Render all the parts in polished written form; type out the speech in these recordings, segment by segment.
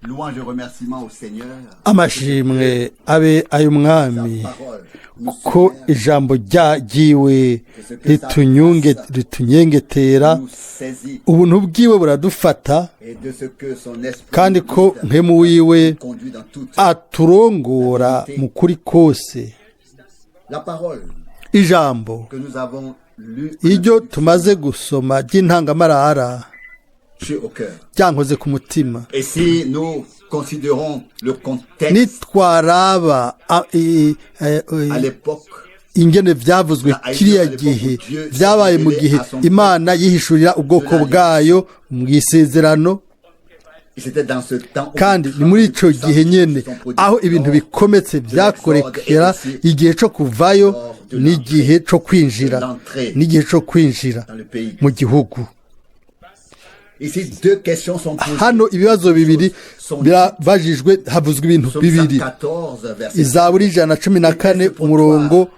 Louange et remerciement au Seigneur. Amashimwe abe ay'umwami Sa parole nous ko soutient, ijambo ryiwe ritunyunge ritunyengetera nous saisit ubuntu bwiwe buradufata et de ce que son esprit kandi ko nous mpemu wiwe conduit dans toute aturongora mu kuri kose. La parole Ijambo que nous avons lue iryo tumaze gusoma ry'intangamarara touché au cœur. ryankoze ku mutima. Et si nous considérons le contexte Nitwaraba à l'époque, ingene vyavuzwe kiriya gihe vyabaye mu gihe Imana yihishurira ubwoko bwayo mu isezerano c'était dans ce temps où kandi ni muri ico gihe nyene aho ibintu bikometse vyakorekera igihe co kuvayo n'igihe co kwinjira n'igihe co kwinjira dans le pays. mu gihugu. Ici, deux questions sont posées. Hano ibibazo bibiri birabajijwe havuzwe ibintu Psaume bibiri. 114, verset Izaburi 114 umurongo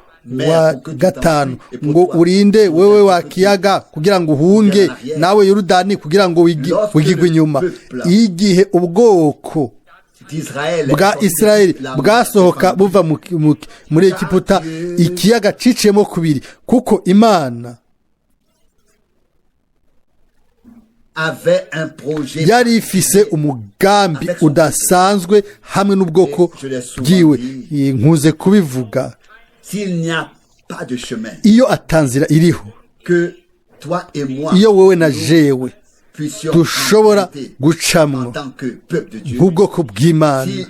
wa 5 ngo urinde wewe wa kiyaga kugira ngo uhunge nawe Yorudani kugira ngo wigigwe inyuma. Igihe ubwoko d'Israël bwa Isirayeli bwasohoka buva muri Egiputa ikiyaga ciciyemo kubiri kuko Imana avait un projet yari ifise umugambi udasanzwe hamwe n'ubwoko bwiwe. Nkuze kubivuga. S'il n'y a pas de chemin Iyo atanzira iriho que toi et moi iyo wewe na jewe puissions dushobora emprunter gucamwo en tant que peuple de Dieu, nk'ubwoko bw'Imana si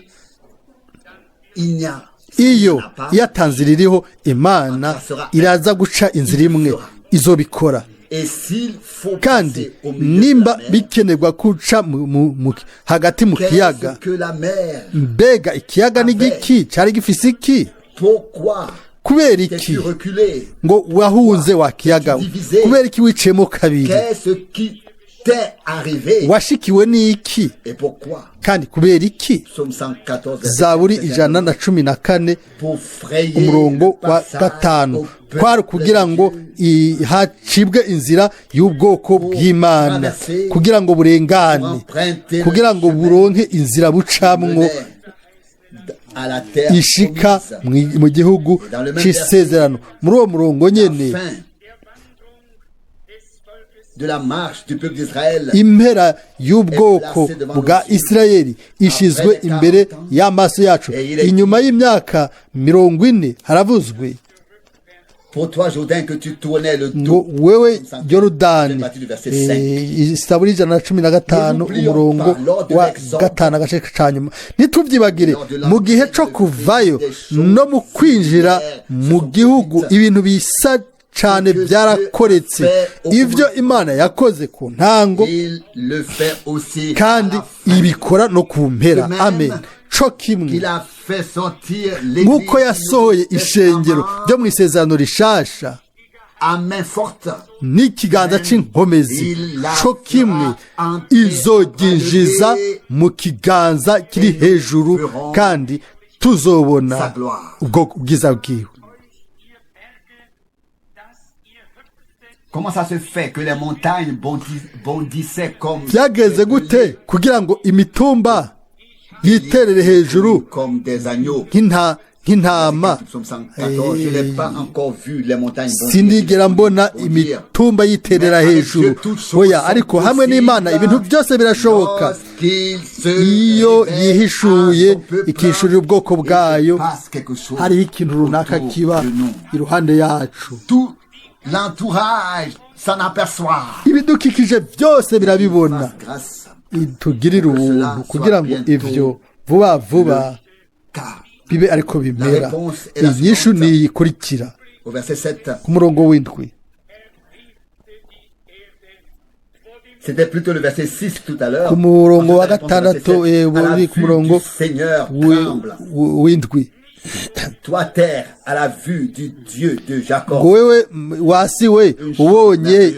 il n'y a s'il n'y iyo en a pas, iyo atanzira iriho Imana iraza guca inzira imwe izobikora. Et s'il faut Kandi passer au milieu de nimba la mer, bikenerwa guca hagati mu kiyaga qu'est-ce que la mer? Mbega ikiyaga ni giki cari gifise iki? Pourquoi Kubera iki t'es-tu reculé? Ngo wahunze wa kiyaga we? Kubera iki wiciyemo kabiri? Qu'est-ce qui t'est arrivé? Washikiwe n'iki? Et pourquoi? Kandi kubera iki? Psaume 114, verset Zaburi 7, 114 pour frayer umurongo le wa passage 5 au peuple kwari kugira ngo de Dieu, hacibwe inzira y'ubwoko bw'Imana kugira ngo burengane kugira ngo buronke inzira bucamwo menait à la terre ishika promise. mu gihugu c'isezerano. Muri uwo murongo nyene La fin de la marche du peuple d'Israël impera y'ubwoko bwa Isirayeli ishizwe imbere y'amaso yacu inyuma y'imyaka 40 haravuzwe Pour toi, Jourdain, que tu tournais le ngo dos. Wewe Yorudani Isaburi 115 umurongo wa 5 agace ca nyuma ntitubyibagire mu gihe co kuvayo no mu kwinjira mu gihugu ibintu bisa cane byarakoretse ivyo Imana yakoze ku ntango Il le fait aussi kandi à la fin. Ibikora no ku mpera. Amen. Co kimwe Il a fait sortir l'église nk'uko yasohoye du Nouveau ishengero Testament ryo mu isezerano rishasha à main forte. N'ikiganza c'inkomezi co kimwe izoryinjiza mu kiganza kiri hejuru kandi tuzobona ubwo bwiza bwiwe. Comment ça se fait que les montagnes bondissaient comme Byageze gute kugira ngo imitumba yiterere hejuru comme des agneaux? Nk'intama? Psaume 114, je n'ai pas encore vu les montagnes bondir. Sindigera mbona Bondir. Imitumba yiterera hejuru oya ariko hamwe n'Imana ibintu byose birashoboka. Lorsqu'il se Iyo révèle yihishuye à son peuple, ikishurira ubwoko il se bwayo passe quelque chose hariho ikintu runaka autour kiba de nous. Iruhande yacu. Tout l'entourage s'en aperçoit. Ibidukikije byose birabibona. Fasse grâce Itugirire ubuntu kugira ngo ivyo vuba vuba car bibe ariko bimera. Inyishu ni iyi ikurikira au verset 7, ku murongo w'7. C'était plutôt le verset 6 tout à l'heure. Ku murongo wa Ensuite, la réponse au verset 6 7. À la uri ku vue murongo du Seigneur tremble. W'7. Toi, terre, à la vue du Dieu de Jacob. Ngo wewe wasi we ubonye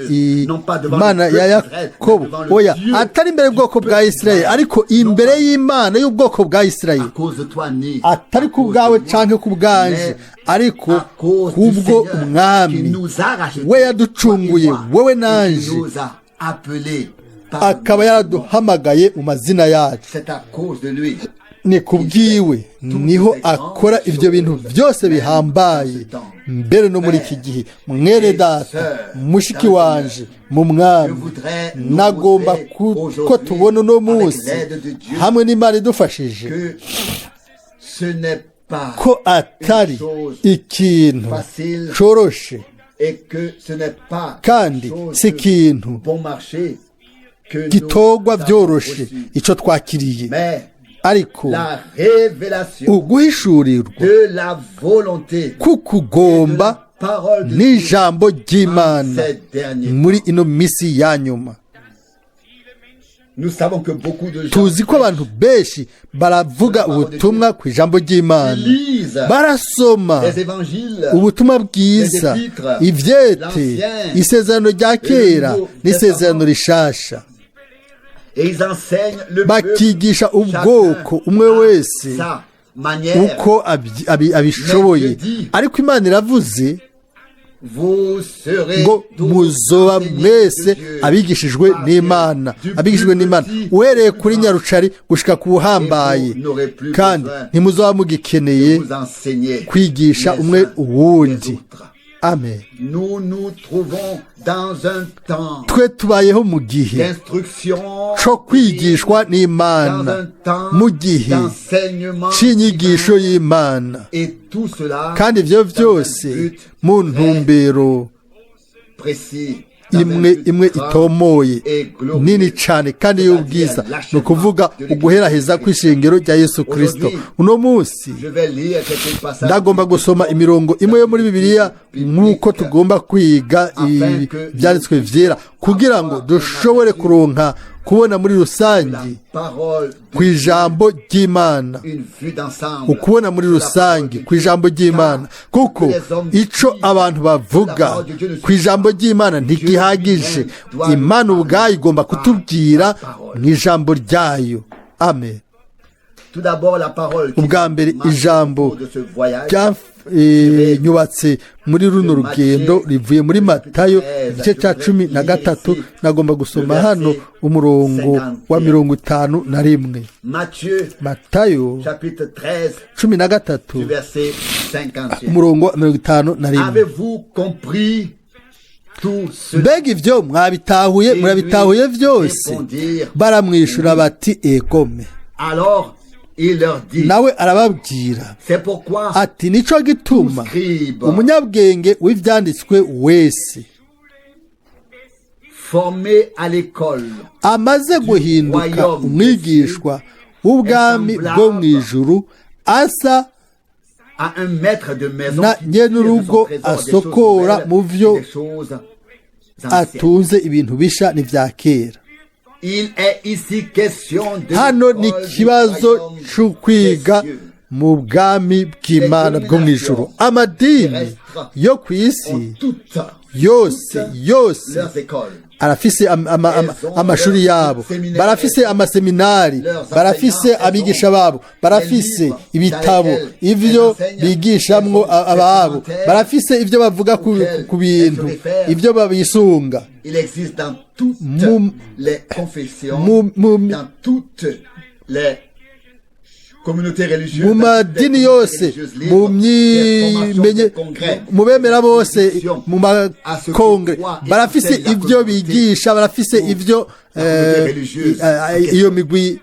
Imana ya Yakobo oya atari imbere y'ubwoko bwa Isirayeli ariko imbere y'Imana y'ubwoko bwa Isirayeli À cause de toi, ni atari ku bwawe canke ku bwanje ariko à cause du kubwo Seigneur qui umwami nous a rachetés, we yaducunguye toi et moi, wowe et qui nanje nous a appelés Akaba yaraduhamagaye mu mazina yacu. C'est à cause de lui. Ni ku bwiwe niho akora ibyo bintu byose bihambaye, mbere no muri iki gihe. Mwene data, mushiki wanje mu Mwami, nagomba ko tubona uno munsi, hamwe n'Imana idufashije, Que ce n'est pas ko atari ikintu coroshe, et que ce n'est pas kandi chose si ikintu bon marché que nous gitorwa avons byoroshe reçu. icyo twakiriye. Mais Ariko la révélation uguhishurirwa de la volonté kukugomba de la parole de Dieu n'ijambo ry'Imana ces derniers. muri ino misi ya nyuma. Nous savons que beaucoup de gens Tuzi ko abantu benshi baravuga ubutumwa ku ijambo ry'Imana, lisent barasoma les évangiles, ubutumwa bwiza, ivyete, isezerano rya kera n'isezerano rishasha, et ils enseignent le peuple bakigisha ubwoko umwe wese sa manière. uko abishoboye. Ariko Imana iravuze Vous serez ngo tous muzoba enseignés mwese de Dieu. abigishijwe n'Imana, abigishijwe n'Imana, uhereye kuri nyarucari gushika ku buhambaye, kandi ntimuzoba mugikeneye Vous enseigner kwigisha les umwe uns les uwundi. autres. Amen. Nous nous trouvons dans un temps Twe tubayeho mu gihe d'instruction, co kwigishwa dans n'Imana, un temps mu gihe d'enseignement c'inyigisho divin, y'Imana, et tout cela kandi ivyo dans un vyose but mu ntumbero précis, dans un imwe but imwe grand itomoye, et glorieux. nini cane kandi y'ubwiza, ni ukuvuga uguheraheza kw'ishengero rya Yesu Kristo. Uno munsi Je vais lire quelques passages ndagomba gusoma imirongo imwe yo muri Bibiliya nk'uko tugomba kwiga ibyanditswe vyera, kugira ngo dushobore kuronka kubona muri la rusange parole de ku ijambo ry'Imana, une vue d'ensemble ukubona muri rusange ku ijambo ry'Imana, kuko ico abantu bavuga ku ijambo ry'Imana ntigihagije. Imana ubwayo igomba kutubwira mu ijambo ryayo. Amen. Tout d'abord la parole qui Ubwa mbere marche ijambo au cours de ce voyage nyubatse muri runo rugendo rivuye muri Matayo igice cya 13. Nagomba gusoma hano umurongo wa 51. Matthieu Matayo chapitre 13 13, du verset 51. umurongo wa 51. Avez-vous compris tout cela? Mbega ibyo mwabitahuye? Murabitahuye byose? Baramwishyura bati: "Egome." Alors il leur dit, Nawe arababwira c'est pourquoi ati: "Nico gituma scribe umunyabwenge w'ibyanditswe wese formé à l'école amaze guhinduka umwigishwa w'ubwami bwo mu ijuru asa à un maître de maison na qui tire de son nyenurugo trésor des choses asokora nouvelles mu vyo et des choses anciennes. atunze ibintu bisha n'ivya kera." Il est ici question de Hano ni l'école du ikibazo royaume c'ukwiga des cieux. mu bwami bw'Imana bwo mu ijuru. Amadini yo ku isi Ont toutes yose yose leurs écoles, arafise amashuri yabo, barafise amaseminari, barafise abigisha babo, barafise ibitabo ivyo bigishamwo ababo, barafise ivyo bavuga ku bintu, ivyo babisunga. Il existe dans toutes les confessions, dans toutes les communautés religieuses, Mu dans toutes les madini communautés yose, religieuses mu libres, des formations, myimenye, des congrès, mu bemera bose, des instructions mu makongre, barafise ivyo bigisha, barafise ivyo la communauté religieuse. iyo migwi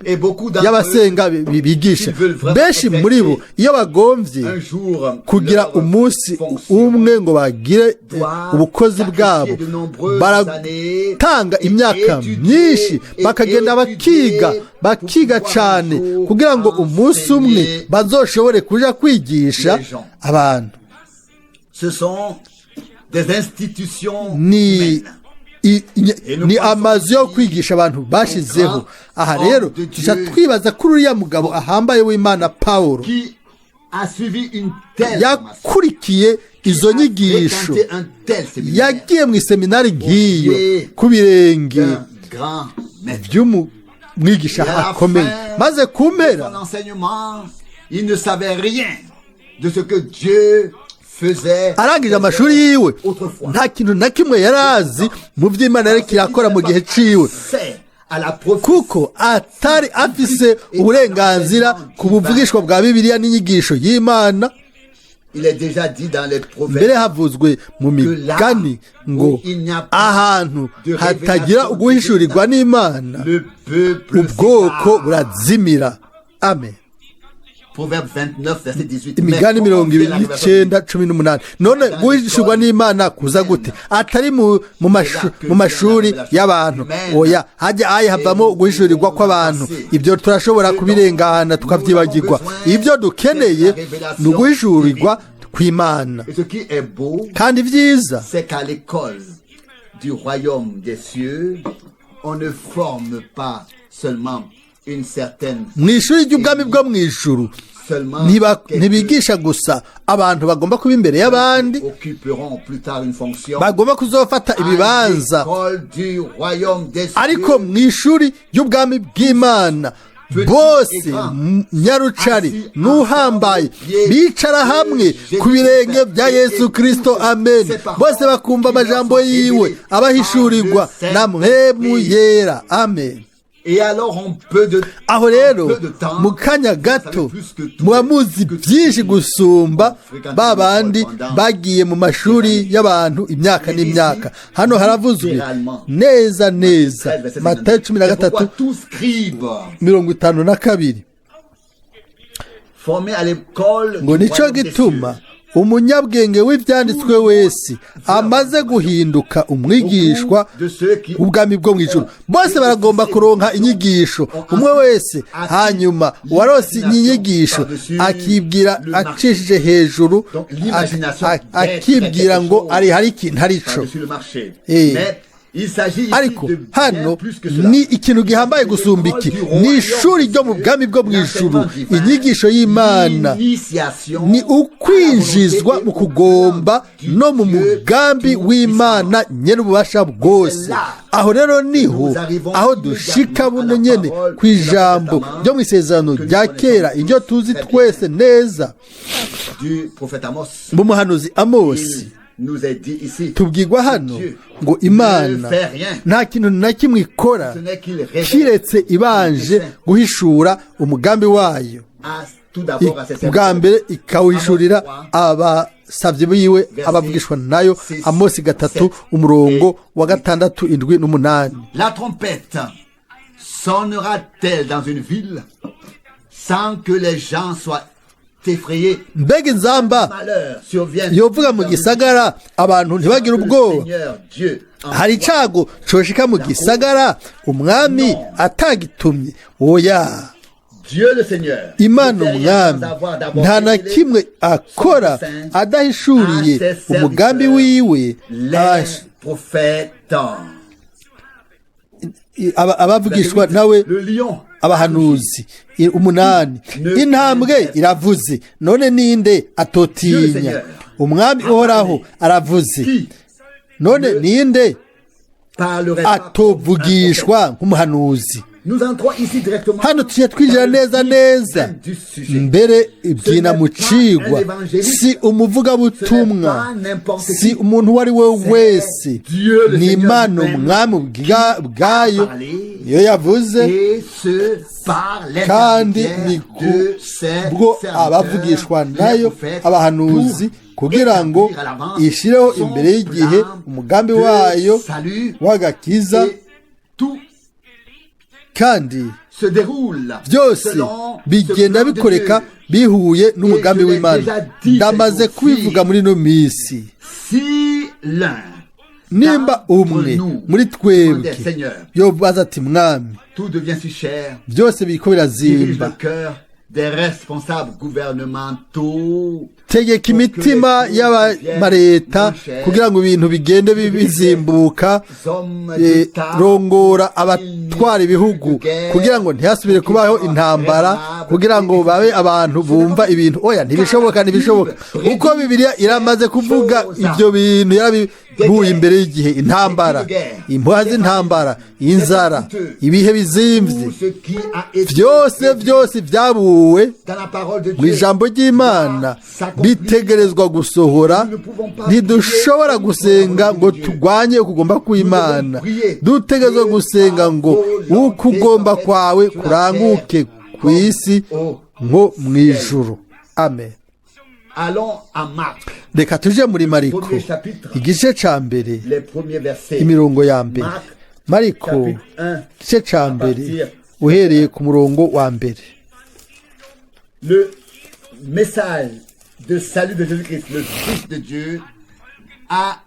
Et beaucoup d'entre eux, y'abasenga bigisha. Benshi muri bo, iyo bagomvye un jour, kugira leur umunsi fonction umwe ngo bagire doivent ubukozi bwabo, sacrifier de nombreuses années baratanga et imyaka étudier myinshi, et bakagenda bakiga, étudier bakiga pour pouvoir cane un jour kugira ngo umunsi umwe enseigner bazoshobore kuja kwigisha les gens. abantu. Ce sont des institutions Ni humaines. ni amazu yo kwigisha abantu bashizeho. Aha rero tuca twibaza kuri uriya mugabo ahambaye w'Imana Pawulo Qui a suivi une telle formation, yakurikiye izo a nyigisho, fréquenté un tel séminaire yagiye mu iseminari nk'iyo ku birenge d'un grand maître. by'umwigisha Et à la akomeye, fin maze ku de mpera son enseignement, il ne savait rien de ce que Dieu faisait Arangije amashuri yiwe, autrefois. nta kintu na kimwe yari azi mu by'Imana yariko irakora mu gihe ciwe, C'est à la prophétie kuko atari afise uburenganzira ku buvugishwa bwa Bibiliya n'inyigisho y'Imana. Il est déjà dit dans les Mbere proverbes havuzwe mu migani ngo ahantu hatagira uguhishurirwa n'Imana, le peuple ubwoko s'égare. burazimira. Amen. Proverbe 29, verset 18. Imigani Mais mirongo comment ibiri fait la révélation? n'icenda cumi n'umunani. None guhishurwa n'Imana kuza gute atari mu mashuri y'abantu? Oya, hajya aye havamo guhishurirwa kw'abantu. Ibyo turashobora kubirengana tukavyibagirwa. Ibyo dukeneye ni uguhishurirwa kw'Imana. Et ce qui est beau, Kandi vyiza c'est qu'à l'école du royaume des cieux, on ne forme pas seulement une certaine, mu ishuri ry'ubwami bwo mu ijuru, seulement quelques ntibigisha gusa abantu bagomba kuba imbere y'abandi, occuperont plus tard une fonction. bagomba kuzofata À ibibanza, l'école du royaume des cieux, ariko mu ishuri ry'ubwami bw'Imana bose, nyarucari n'uhambaye, bicara hamwe ku birenge bya Yesu Kristo. Amen. Bose bakumva amajambo yiwe abahishurirwa na Mpwemu Yera. Amen. Et alors on peut de, Aho en rero peu de temps, mu kanya gato muba muzi byinshi gusumba ba bandi bagiye mu mashuri y'abantu imyaka n'imyaka. Hano haravuzwe neza neza, 13, verset Matayo 52. cumi na C'est pourquoi gatatu tout scribe 52, formé à l'école ngo du nico royaume des gituma cieux, umunyabwenge w'ibyanditswe wese amaze guhinduka umwigishwa beaucoup de ceux qui ubwami bwo mu ijuru, bose baragomba kuronka inyigisho, umwe wese. Hanyuma uwarose inyigisho akibwira acishije hejuru, akibwira ngo ari hari ikintu arico. par-dessus le marché. Eh. Mais il s'agit ici Ariko de bien hano plus que cela. ni ikintu gihambaye gusumba iki. Ni ishuri ryo mu bwami bwo mu ijuru, inyigisho y'Imana L'initiation ni ukwinjizwa mu kugomba no mu mugambi w'Imana nyir'ububasha bwose. Aho rero niho aho dushika buno nyene ku ijambo ryo mu isezerano rya kera, iryo tuzi twese neza, du prophète Amos. mu muhanuzi Amosi. Il nous est dit ici, Tubwirwa hano ngo Imana nta kintu na kimwe ikora ce n'est qu'il révèle kiretse ibanje guhishura umugambi wayo, à, tout d'abord à ses bwa serviteurs. mbere ikawuhishurira abasabyi biwe, abavugishwa nayo. Amosi 3, umurongo wa 6, 7 n'umunani. La trompette sonnera-t-elle dans une ville sans que les gens soient effrayés? Mbega inzamba Malheur survient yovuga mu gisagara abantu ntibagire que le ubwoba? Seigneur Dieu en Hari icago coshika mu gisagara umwami atagitumye? Oya. Dieu le Seigneur Imana ne fait rien umwami sans avoir d'abord nta na révélé kimwe akora adahishuriye umugambi wiwe les prophètes. Abavugishwa nawe, Le lion abahanuzi. 8, intambwe iravuze, none ninde atotinya? Umwami Uhoraho aravuze, qui none ninde parlerait pas comme un prophète? atovugishwa nk'umuhanuzi? Nous entrons ici directement Hano tujya twinjira dans le neza vif neza même du sujet. mbere ibyina mu cigwa. Si umuvugabutumwa, si umuntu uwo ari we wese, ni Imana umwami bwayo niyo yavuze, Et ce par kandi l'intermédiaire ni de ses kubwo serviteurs, abavugishwa les nayo, prophètes, abahanuzi, pour kugira ngo établir à l'avance ishireho son imbere y'igihe plan umugambi de wayo salut. w'agakiza. Et tout Kandi se déroule byose selon ce bigenda plan de bikoreka Dieu. bihuye n'umugambi Et je l'ai w'Imana. déjà dit Ndamaze ces kubivuga muri ino minsi, Si l'un nimba umwe nous muri twebwe demandait, Seigneur, yobaza ati: "Mwami, tout devient si cher, byose biriko dirige birazimba, le cœur des responsables gouvernementaux tegeka imitima y'abamareta kugira ngo ibintu bigende bizimbuka, hommes d'État, rongora abatwara ibihugu kugira ngo ntihasubire kubaho intambara, kugira ngo babe abantu bumva ibintu. Oya, ntibishoboka, ntibishoboka, kuko Bibiliya iramaze kuvuga ibyo bintu, yarabibuye imbere y'igihe: intambara, impuha z'intambara, inzara, ibihe bizimvye, Tout ce qui a été byose byose byabuwe dans la parole de mu Dieu ijambo ry'Imana bitegerezwa gusohora. Ntidushobora gusenga ngo turwanye ukugomba kw'Imana. Dutegerezwa gusenga ngo ukugomba kwawe kuranguke ku isi nko mu ijuru. Amen. Allons à Marc, Reka tuje muri Mariko, premier chapitre, igice ca mbere, les premiers versets. imirongo ya mbere. Marc, Mariko, chapitre 1, igice ca mbere, uhereye ku murongo wa mbere. Le message de salut de Jésus-Christ, le Fils de Dieu, a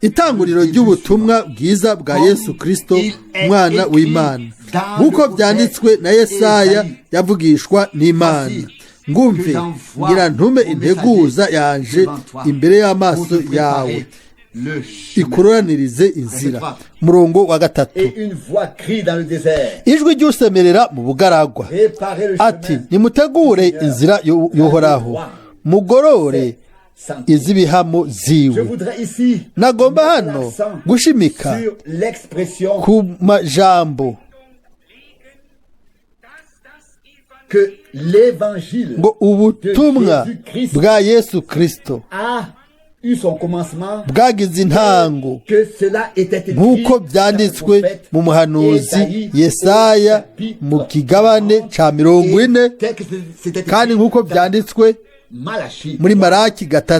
Itanguriro ry'ubutumwa bwiza bwa Yesu Kristo, umwana w'Imana, nk'uko byanditswe na Yesaya yavugishwa n'Imana: "Ngumve, ngira ntume integuza yanje imbere y'amaso pour te yawe, préparer le chemin. ikuroranirize inzira." Murongo wa gatatu. Et une voix crie dans le désert: Ijwi ry'usemerera mu bugaragwa Préparez le ati: chemin. "Nimutegure inzira y'Uhoraho, mugorore Sentier. iz'ibihamo Je ziwe." voudrais ici Nagomba mettre hano l'accent gushimika sur l'expression ku majambo que l'évangile ngo ubutumwa bwa Yesu Kristo a eu son commencement, bwagize intango que cela était écrit nk'uko dans le byanditswe prophète mu muhanuzi Esaïe Yesaya au chapitre mu kigabane ca 40, et tel que c'était écrit kandi nk'uko dans byanditswe Malachie, muri Maraki 3,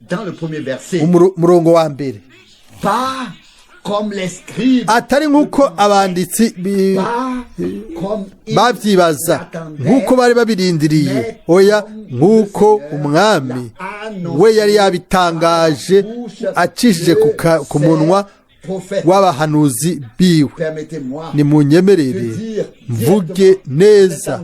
dans le premier verset. umurongo wa mbere. Pas comme les scribes, Atari nk'uko abanditsi pas comme ils babyibaza, l'attendaient, nk'uko bari babirindiriye, oya, nk'uko Umwami we yari yabitangaje acishije ku munwa prophètes. w'abahanuzi biwe. Permettez-moi Nimunyemerere mvuge neza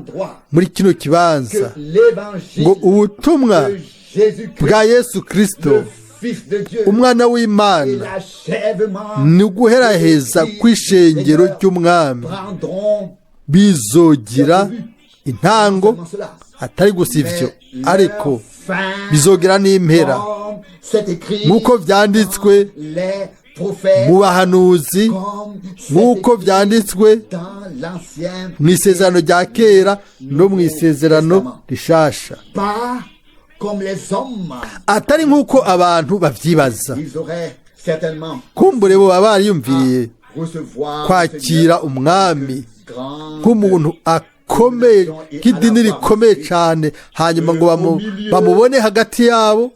muri kino kibanza que l'évangile ngo ubutumwa de Jésus-Christ, bwa Yesu Kristo, le Fils de Dieu, umwana et w'Imana, l'achèvement ni uguheraheza kw'ishengero ry'Umwami prendront bizogira intango. seulement cela, Atari gusa ivyo, mais ariko leur fin, bizogira n'impera, comme c'est écrit nk'uko byanditswe dans les prophètes, mu bahanuzi, comme c'est nk'uko écrit byanditswe dans l'Ancien, mu isezerano rya kera no mu isezerano rishasha. Pas comme les hommes, Atari nk'uko abantu babyibaza. ils auraient certainement Kumbure bo baba bariyumviriye recevoir kwakira Umwami grand nk'umuntu akomeye, nk'idini rikomeye cyane, hanyuma ngo bamubone hagati yabo,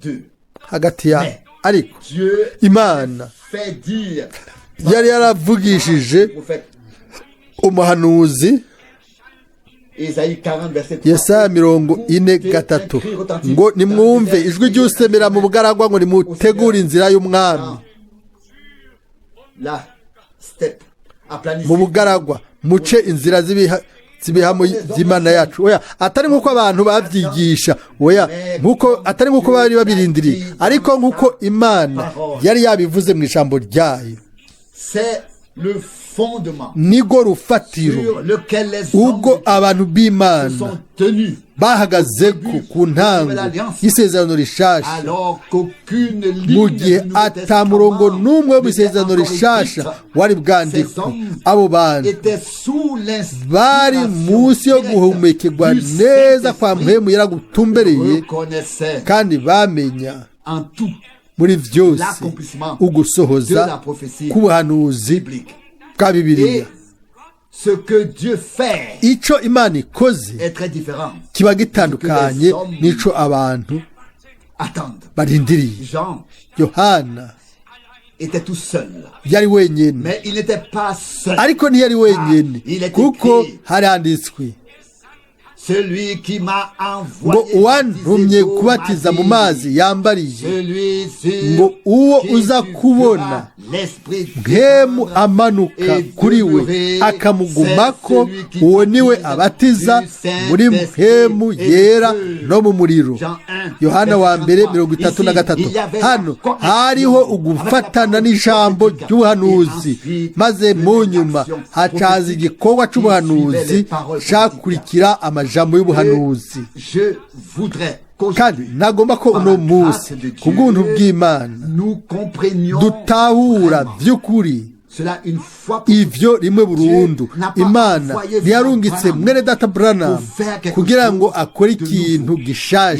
d'eux. hagati yabo. Ariko Dieu Imana fait dire yari yaravugishije au prophète umuhanuzi Ésaïe 40, verset 3. Yesaya 43 ngo: "Nimwumve ijwi ry'usemera mu bugaragwa ngo nimutegure inzira y'Umwami La steppe aplanissie. mu bugaragwa, muce inzira z'ibihamo by'Imana yacu." Oya, atari nk'uko abantu babyigisha, oya, nk'uko atari nk'uko bari babirindiriye, ariko nk'uko Imana yari yabivuze mu ijambo ryayo. C'est le fondement Nigo rufatiro sur lequel les hommes ubwo abantu se b'Imana sont tenus bahagaze ku ntango y'isezerano rishasha, alors qu'aucune ligne mu gihe du Nouveau ata murongo Testament n'umwe wo mu n'était isezerano encore rishasha écrite. wari bwandikwe. Ces hommes Abo bantu étaient sous bari munsi yo l'inspiration guhumekerwa du neza kwa Saint-Esprit, Mpwemu yaragutumbereye, reconnaissaient kandi bamenya en tout muri byose l'accomplissement de ugusohoza la prophétie k'ubuhanuzi biblique. Bwa Bibiliya. Et ce que Dieu fait Ico Imana ikoze est très différent. kiba gitandukanye n'ico abantu Attendent. barindiriye. Jean Yohana était tout seul. Yari wenyine, Mais il n'était pas seul. ariko ntiyari wenyine, Il est kuko écrit. haranditswe: Celui qui m'a Ngo envoyé uwantumye baptiser d'eau kubatiza m'a mu dit, mazi yambariye Celui sur ngo uwo qui uza tu kubona verras l'esprit mpemu descendre amanuka et kuri we demeurer, akamugumako, c'est celui qui uwo niwe baptise abatiza du Saint-Esprit muri mpemu et du yera feu. no mu muriro. Jean 1, Yohana wa verset mbere 33. 33. Ici, il y avait la Hano connexion hariho avec la ugufatana parole n'ijambo prophétique. ry'ubuhanuzi, Et ensuite, maze mu nyuma l'action hacaza prophétique igikorwa qui suivait les c'ubuhanuzi paroles cakurikira amajambo y'ubuhanuzi. Je voudrais Kandi qu'aujourd'hui, nagomba ko par uno la munsi grâce de ku bw'ubuntu Dieu, bw'Imana nous comprenions dutahura vraiment vy'ukuri cela une fois pour ivyo rimwe burundu. Imana ntiyarungitse mwene data Branham kugira ngo akore ikintu gishasha,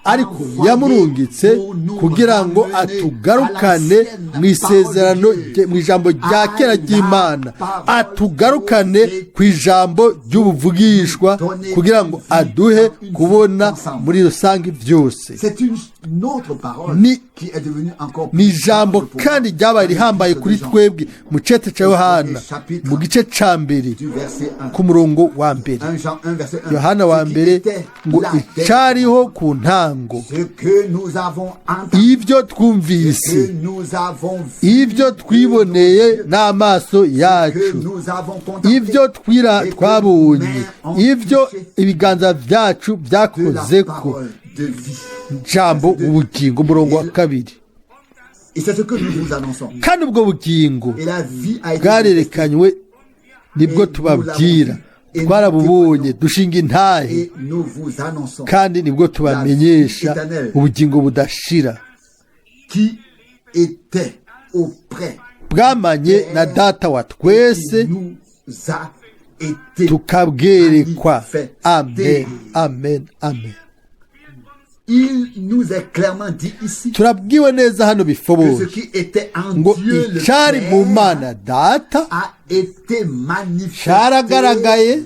ariko yamurungitse kugira ngo atugarukane mu isezerano mu ijambo rya kera ry'Imana, atugarukane ku ijambo ry'ubuvugishwa, kugira ngo aduhe kubona muri rusange byose. C'est une autre parole Ni- qui est devenue encore Ni ijambo plus forte pour kandi ryabaye rihambaye kuri twebwe mu cete ca Yohana mu gice ca mbere du verset 1. ku murongo wa mbere. 1 Jean 1 verset 1. Yohana wa Ce qui mbere était ngo là dès icariho ku ntango, ce que nous avons entendu, ibyo twumvise, que nous avons vu, ibyo twiboneye n'amaso que yacu, nous avons contemplé, ibyo twira et que twabonye, nos mains ont ibyo touché ibiganza byacu de la byakozeko, parole de vie. jambo ubugingo, umurongo wa kabiri. Et c'est ce que nous vous annonçons. Kandi ubwo bugingo Et la vie a été bwarerekanywe, nibwo tubabwira, twarabubonye dushinga intahe, et nous vous annonçons kandi nibwo tubamenyesha ubugingo budashira qui était auprès bwamanye na Data wa twese, qui nous a été tukabwerekwa. Amen, amen, amen. Il nous est clairement dit ici Turabwiwe neza hano que ce bifoboye qui était en ngo Dieu le icyari mu Père Mana Data a été manifesté cyaragaragaye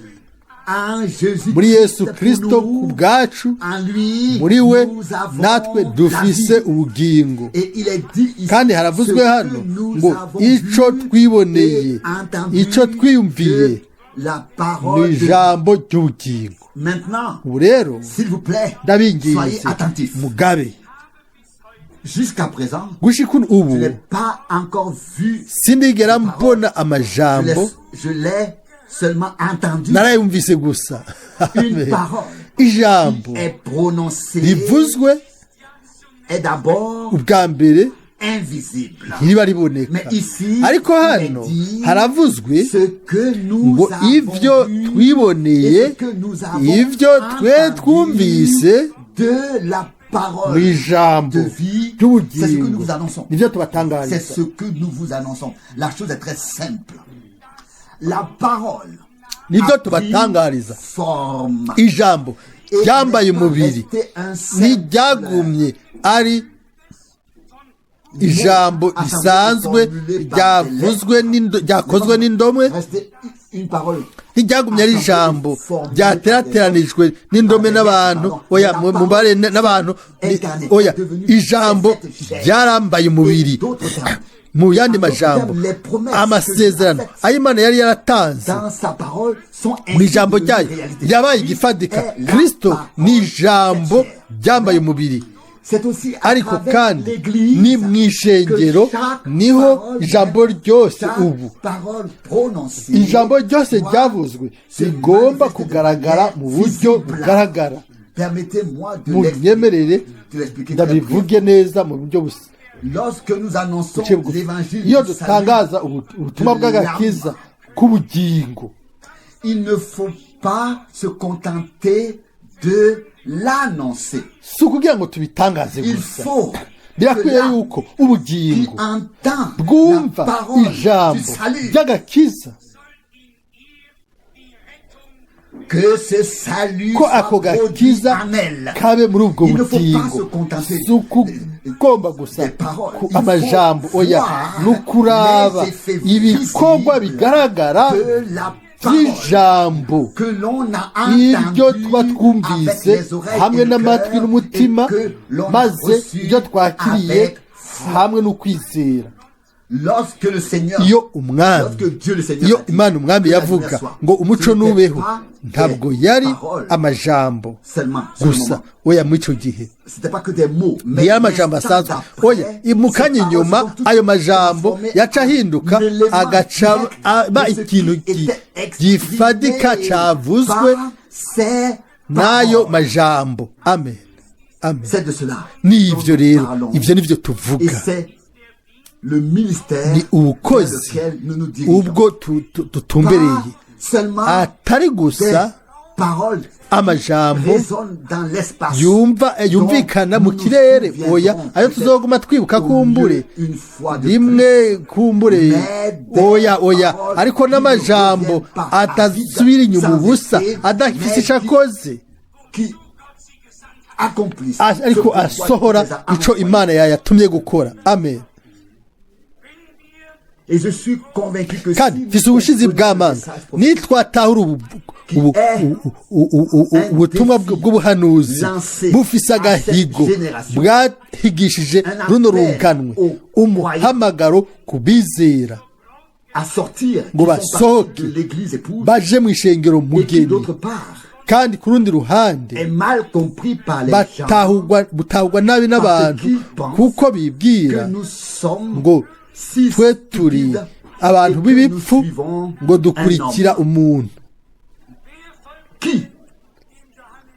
en Jésus muri Yesu Christ Kristo pour ku nous. bwacu. En lui, Muri we nous avons natwe la dufise vie. ubugingo. Et il est dit ici, Kandi ce haravuzwe que hano nous ngo avons ico vu twiboneye, et entendu ico twiyumviye de la parole ni de ijambo ry'ubugingo. Maintenant, Ubu rero s'il vous plaît, soyez ndabinginze attentifs. mugabe. Jusqu'à présent, Gushika je ubu n'ai pas encore vu, sindigera mbona je amajambo, l'ai- je l'ai seulement entendu. narayumvise gusa. Une parole Ijambo est prononcée rivuzwe est d'abord ubwa mbere invisible. ntiriba riboneka, Mais ici, ariko il hano est dit haravuzwe ce que nous ngo avons ibyo vu twiboneye, et ce que nous avons ibyo twe entendu twumvise de la mu parole ijambo de vie, c'est ce que nous ry'ubugingo, vous annonçons. nibyo C'est tubatangariza. ce que nous vous annonçons. La chose est très simple. La parole Nibyo a pris tubatangariza. forme. Ijambo Et ryambaye n'est pas umubiri, resté un simple ntiryagumye ari ijambo risanzwe ryavuzwe ryakozwe n'indomwe, Resté une parole ntiryagumye ari ijambo ryaterateranijwe n'indome n'abantu, oya, mubare n'abantu, oya, ijambo ryarambaye umubiri. Mu yandi majambo, amasezerano ayo Imana yari yaratanze dans sa parole sont mu ijambo ainsi devenues ryayo réalité. ryabaye Christ igifatika. est la Kristo parole ni ijambo chrétienne. ryambaye umubiri. C'est aussi à Ariko travers kandi l'Église ni mu ishengero que chaque niho parole, ijambo ryose chaque ubu parole prononcée ijambo ryose doit ryavuzwe se rigomba manifester de kugaragara manière mu buryo visible. bugaragara. Permettez-moi de Munyemerere de l'expliquer très ndabivuge neza mu buryo busa brièvement. Lorsque nous annonçons buciye bugufi. l'évangile Iyo du salut, dutangaza ubutumwa bw'agakiza k'ubugingo, il ne faut pas se contenter de l'annoncer. Si ukugira ngo tubitangaze Il gusa, faut que birakwiye l'âme yuko qui ubugingo entend la bwumva parole ijambo du salut, ry'agakiza, que ce salut ko soit ako produit gakiza en elle. kabe muri ubwo Il ne faut pas bugingo. se contenter Si ukugomba gusa des paroles. ku Il faut amajambo, oya, voir ni ukuraba les effets ibikorwa visibles bigaragara de la parole by'ijambo que l'on a ibyo entendu tuba avec twumvise les oreilles hamwe et le n'amatwi cœur n'umutima, et que l'on a maze reçu ibyo twakiriye avec foi. hamwe n'ukwizera. Lorsque le Seigneur, Iyo umwami, lorsque Dieu le Seigneur iyo a dit Imana umwami que la yavuga lumière soit, ngo ce umuco n'était nubeho, pas ntabwo des yari paroles amajambo seulement, sur le gusa, moment. oya, muri ico gihe C'était pas que des mots, mais ntiyari amajambo l'instant asanzwe, d'après, oya. Mu ces kanya paroles inyuma, se sont toutes ayo majambo transformées yaca en ahinduka, élément agaca direct aba de ce ikintu qui était exprimé gifadika cavuzwe par ces n'ayo paroles. majambo. Amen, amen. C'est de cela N'ivyo dont rero, nous parlons. ivyo nivyo Et tuvuga. c'est le ministère Ni vers ubukozi lequel nous nous dirigeons. ubwo dutumbereye, Pas seulement atari des gusa paroles amajambo résonnent dans l'espace yumva yumvikana mu dont nous kirere, nous oya, souviendrons ayo peut-être tuzoguma twibuka au kumbure mieux une fois de rimwe kumbure, Mais des oya, oya, paroles ariko qui n'amajambo ne reviennent pas à atasubira vide, inyuma sans ubusa, effet, adafise mais ico akoze, qui accomplissent ce ariko pourquoi asohora Dieu les a ico envoyés. Imana yayatumye gukora. Amen. Et je suis convaincu que Kandi si mfise nous ubushizi comprenons le bw'amanga, message prophétique nitwatahura ubutumwa bw'ubuhanuzi bufise agahigo bwahigishije runo runganwe, umuhamagaro ku bizera à sortir, ngo qui sont partis basohoke de l'église épouse baje mu ishengero et qui mugeni, d'autre part kandi ku rundi ruhande est mal compris par les gens batahurwa, butahurwa nabi n'abantu, kuko bibwira que nous sommes ngo si twe turi stupides abantu et que nous b'ibipfu, suivons ngo un dukurikira homme umuntu. Qui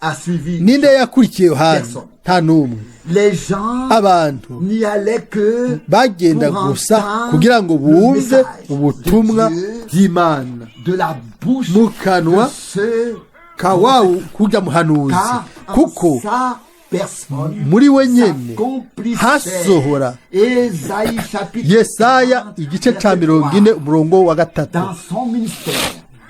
a suivi? Ninde yakurikiye Yohana? Personne. Nta n'umwe. Les gens Abantu n'y allaient que bagenda pour gusa entendre kugira ngo le bumve message ubutumwa de Dieu bw'Imana de la bouche mu kanwa de ceux ka wawu kurya muhanuzi, car en kuko sa personne muri we nyene s'accomplissait hasohora Ésaïe chapitre Yesaya 40, igice ca verset mirongo 3. ine umurongo wa 3. Dans son ministère,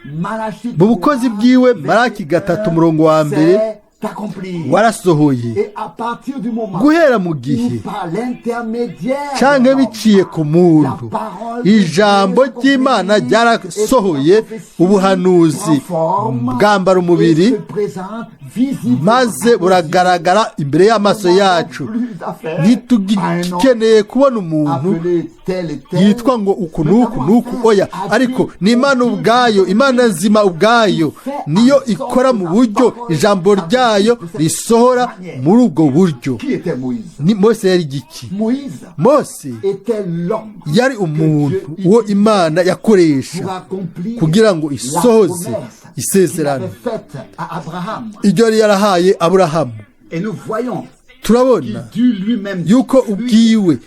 Malachie Mu bukozi 3, bwiwe, verset Malaki 1, 3 umurongo wa 1 s'est accompli. warasohoye. Et à partir du moment Guhera mu où gihe par l'intermédiaire canke d'un homme, biciye ku muntu, la parole de ijambo Dieu ry'Imana s'accomplit ryarasohoye, et la prophétie ubuhanuzi prend forme bwambara umubiri, et se présente visiblement maze à nos buragaragara imbere y'amaso yeux. Nous yacu. n'avons plus affaire à un homme Ntitugikeneye kubona umuntu appelé tel et tel. yitwa ngo uku Nous n'uku avons n'uku, affaire oya, à ariko Dieu, ni Imana Dieu ubwayo, Imana nzima ubwayo, niyo ikora mu buryo ijambo ryayo risohora muri ubwo buryo. Qui était Moïse? Ni Mose yari igiki? Moïse Mose était l'homme yari umuntu uwo Imana yakoresha pour accomplir kugira ngo la isohoze promesse qu'il isezerano avait faite à Abraham. iryo yari yarahaye Aburahamu. Et nous voyons Turabona qu'il dut lui-même yuko fuir, ubwiwe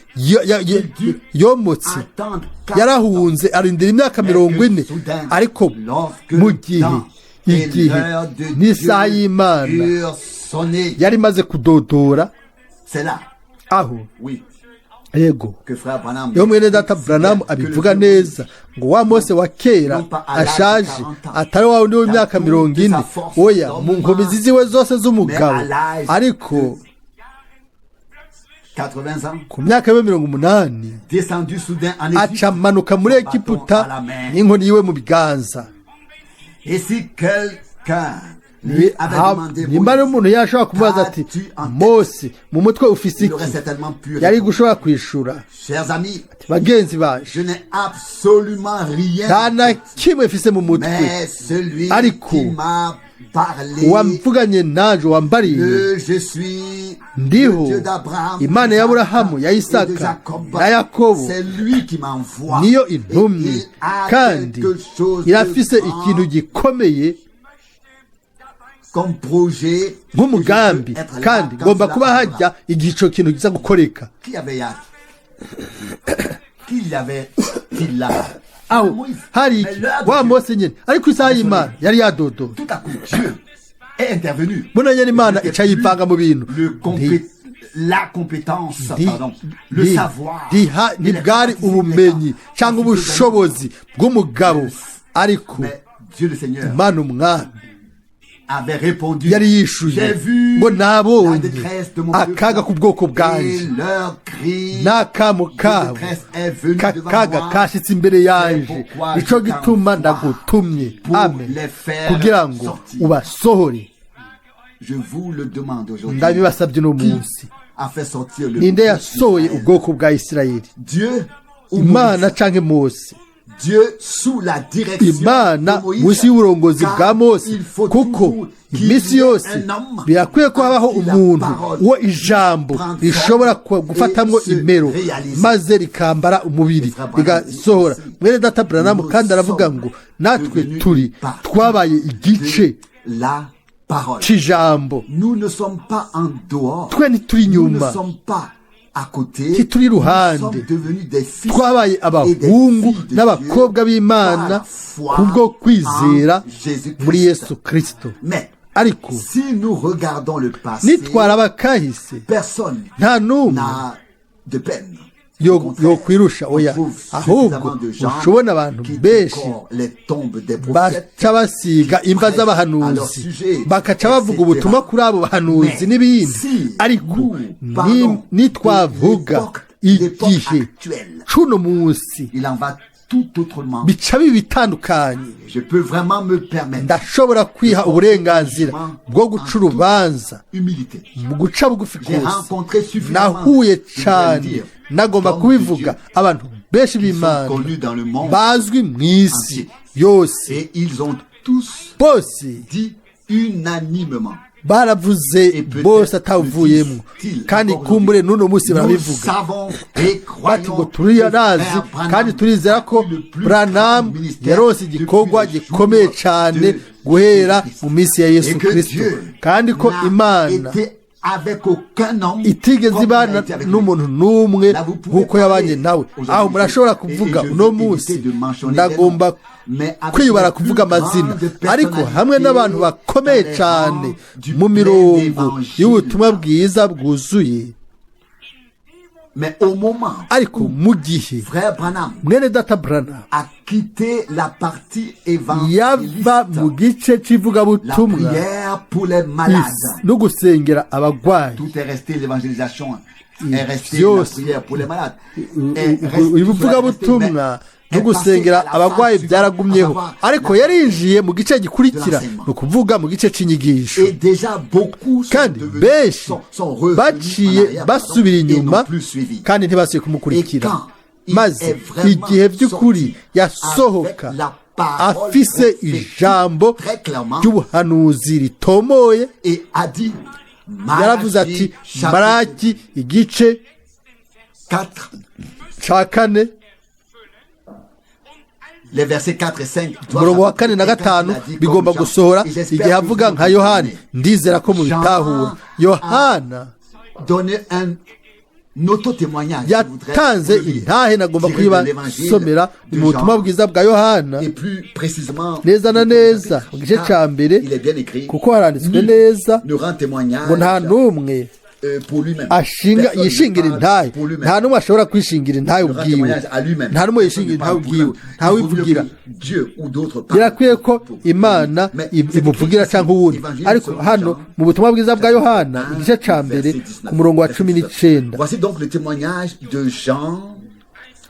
yomotse, attendre 40 ans. yarahunze, arindira imyaka 40. Soudain, Ariko lorsque mu le gihe temps et igihe l'heure de n'isaha Dieu y'Imana eurent sonné, yari imaze kudodora, c'est là, aho, oui, yego, que frère Branham iyo mwene data Branham que le abivuga vieux neza ngo wa Mose wa kera ashaje, atari wa wundi w'imyaka 40, oya, mu nkomezi ziwe zose z'umugabo, ariko 80 ans, ku myaka ye 80, descendu soudain en Égypte, aca amanuka muri son bâton Egiputa à la main. n'inkoni yiwe mu biganza. Et si quelqu'un lui avait demandé, Nimba ari Moïse, umuntu yashobora kumubaza ati: qu'as-tu en tête? "Mose, mu mutwe ufise Il aurait iki?" certainement pu Yari répondre, gushobora kwishura: chers amis, "Bagenzi baje, je n'ai absolument rien, nta na kimwe mfise mu mutwe, mais celui Ariko, qui m'a parlé, uwamvuganye nanje, wambariye le je suis ndiho, le Dieu d'Abraham, Imana y'Aburahamu, ya et de Isaka Jacob, na Yakobo, c'est lui qui m'envoie. niyo Et intumye, il a kandi quelque chose de irafise grand ikintu gikomeye comme projet, nk'umugambi, et je veux être là kandi quand ngomba cela kuba arrivera. hajya igihe ico kintu kiza gukoreka." Qui avait hâte? Qui l'avait-il là? Aho Moïse. hari Mais iki? l'heure de Wa Dieu, Mose nyene, ariko isaha y'Imana yari yadodoye. tout à coup, Dieu est intervenu. Buno nyene Imana Ce n'était ica yivanga mu bintu. plus la compétence, pardon, le savoir, et les Ntibwari capacités ubumenyi des gens. cyangwa ubushobozi bw'umugabo, ariko Mais Dieu le Seigneur Imana umwami avait répondu. yari yishuye J'ai vu ngo la nabonye détresse de mon akaga peuple ku bwoko et bwanje leur cri n'akamo de kabo détresse est venu devant kakaga moi. kashitse imbere yanje, pourquoi nico je gituma t'envoie ndagutumye, pour amen, les faire kugira ngo sortir. ubasohore. Je vous le demande aujourd'hui. Ndabibasabye uno Qui munsi: a fait sortir le ninde peuple yasohoye d'Israël? ubwoko bwa Isirayeli? Dieu Imana canke Mose. Dieu sous la direction Imana de Moïse. munsi y'uburongozi bwa Car Mose, il faut kuko toujours qu'il iminsi y ait yose un homme birakwiye ko habaho à qui la umuntu parole uwo ijambo prend rishobora forme gufatamwo et se imero réalise. maze rikambara umubiri Frère Branham rigasohora. dit ici, Mwene data Branham nous kandi aravuga sommes ngo natwe devenus turi partie twabaye igice de la parole. c'ijambo. Nous ne sommes pas en dehors. Twe ntituri Nous ne inyuma, sommes pas à côté. ntituri Nous iruhande, sommes devenus des fils twabaye et des abahungu filles de n'abakobwa Dieu b'Imana par la foi kubwo kwizera en Jésus-Christ. muri Yesu Kristo. Mais Ariko si nous regardons le passé, nitwaraba kahise, personne nta n'umwe n'a de peine. Au contraire, yokwirusha. on Oya, trouve ahubwo suffisamment de gens ushobona abantu qui benshi décorent les tombes des prophètes, baca basiga qui imva prêchent à leur z'abahanuzi, sujet, bakaca bavuga etc. ubutumwa kuri abo bahanuzi Mais n'ibindi. si Ariko nous parlons nitwavuga de l'époque igihe actuelle, c'uno munsi, il en va tout autrement. bica biba bitandukanye. Je peux vraiment me permettre Ndashobora kwiha uburenganzira bwo guca urubanza humilité. mu guca bugufi J'ai kose. rencontré suffisamment, Nahuye je voudrais le cane, dire, nagomba d'hommes de kubivuga, Dieu abantu benshi qui sont b'Imana connus dans le monde bazwi mu isi entier. yose, Et ils ont tous bose dit unanimement. baravuze Et peut-être bose atawuvuyemo, le disent-ils kandi encore kumbure aujourd'hui. n'uno munsi Nous barabivuga savons et bati ngo croyons que turiyarazi Frère Branham kandi turizera ko a eu le plus Branham grand ministère yaronse igikorwa depuis le gikomeye jour cane de guhera Jésus-Christ. mu minsi ya Yesu Et que Kristo, Dieu kandi ko n'a Imana été avec aucun homme itigeze comme il a ibana été avec lui. n'umuntu n'umwe Là, vous pouvez nk'uko yabanye parler nawe. aujourd'hui. Aho murashobora Et kuvuga je veux uno éviter munsi, de mentionner ndagomba des noms, mais avec kwibara les plus kuvuga amazina, grandes ariko hamwe n'abantu bakomeye dans les cane rangs du mu plein mirongo évangile. y'ubutumwa bwiza bwuzuye. Mais au moment Ariko mu gihe frère Branham mwene data Branham a quitté la partie yava évangéliste, mu gice la c'ivugabutumwa prière pour les malades, no gusengera abagwayi, tout est resté, l'évangélisation est restée, la byose prière pour les malades est restée, tout cela est resté, ivugabutumwa mais no est passé gusengera à la abagwayi phase suivante, byaragumyeho, à savoir ariko la- yarinjiye mu gice gikurikira, de l'enseignement. ni ukuvuga mu gice c'inyigisho. Et déjà beaucoup sont Kandi devenus, benshi sont revenus en baciye arrière, pardon, basubira et inyuma n'ont plus suivi. kandi ntibasubiye kumukurikira. Et quand il Maze est vraiment igihe by'ukuri sorti yasohoka avec la parole afise prophétique ijambo très clairement ry'ubuhanuzi ritomoye, et a dit yaravuze ati Malachie chapitre Maraki igice 4, ca kane, les versets 4 et 5 doivent umurongo wa kane na Et quand gatanu il a dit comme bigomba Jean, gusohora. et j'espère Igihe que avuga vous nka le Yohana, comprenez. ndizera ko mubitahura. Yohana Donner un auto-témoignage. Je voudrais yatanze vous le lire. intahe, nagomba Tiré de l'évangile kuyibasomera de mu butumwa Jean, bwiza bwa Yohana, et plus précisément neza na du premier neza chapitre. mu gice Car ca mbere, il est bien écrit, kuko haranditswe nul neza ne rend témoignage ngo nta n'umwe pour lui-même. ashinga Personne ne yishingira parle intahe, pour lui-même. nta n'umwe ashobora kwishingira intahe Ne rend ubwiwe, témoignage à lui-même. nta n'umwe Personne yishingira ne intahe parle pour ubwiwe, lui-même. ntawe Il vaut mieux wivugira. que Dieu ou d'autres parlent Birakwiye ko pour lui. Imana Mais c'est imuvugira écrit cyangwa uwundi. Évangile Ariko selon hano Jean, mu butumwa bwiza bwa Yohana igice ca mbere verset 19. ku murongo wa 19. Voici donc le témoignage de Jean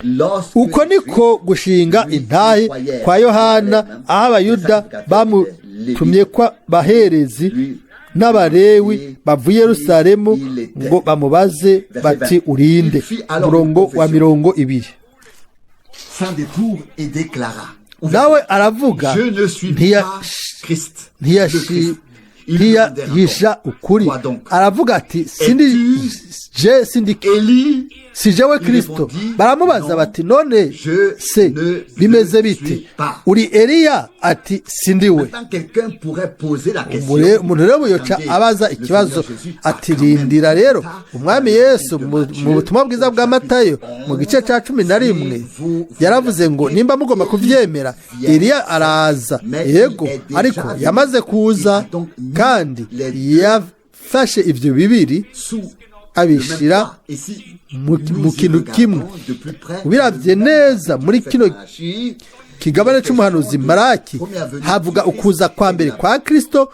lorsque Uko niko gushinga lui intahe croyait kwa Yohana, Jérusalem, aho Abayuda bamutumye kwa baherezi n'Abalewi bavuye Yerusalemu ngo bamubaze bati urinde. Umurongo wa 20. Sans détour et déclara: Nawe aravuga, Je ne suis pas Christ, le Christ. Il lui demandèrent ntiyahisha encore, ukuri, Quoi donc? aravuga ati sindi Es-tu je sindi Élie? si jewe Il Kristo. répondit, Baramubaza Non, bati none je se ne bimeze le bite, suis pas. uri Eliya? Ati sindiwe. Maintenant, quelqu'un pourrait poser la question. Umuntu rero yoca Attendez, abaza le ikibazo Seigneur Jésus a ati quand même rindira rero, dit umwami dans Yesu l'évangile de mu Matthieu, butumwa bwiza bwa au Matayo chapitre mu gice cya 11 si vous yaravuze ngo nimba mugomba kuvyemera, vient, Eliya araza. mais il Yego, est déjà ariko venu. yamaze kuza, Il a donc mis kandi les deux yafashe ivyo bibiri sous le même abishira toit. Et si mu nous mu y kintu regardons kimwe. de plus près, Ubiravye le même neza muri prophète kino Malachie, kigabane c'umuhanuzi Maraki, havuga ukuza kwa mbere kwa Kristo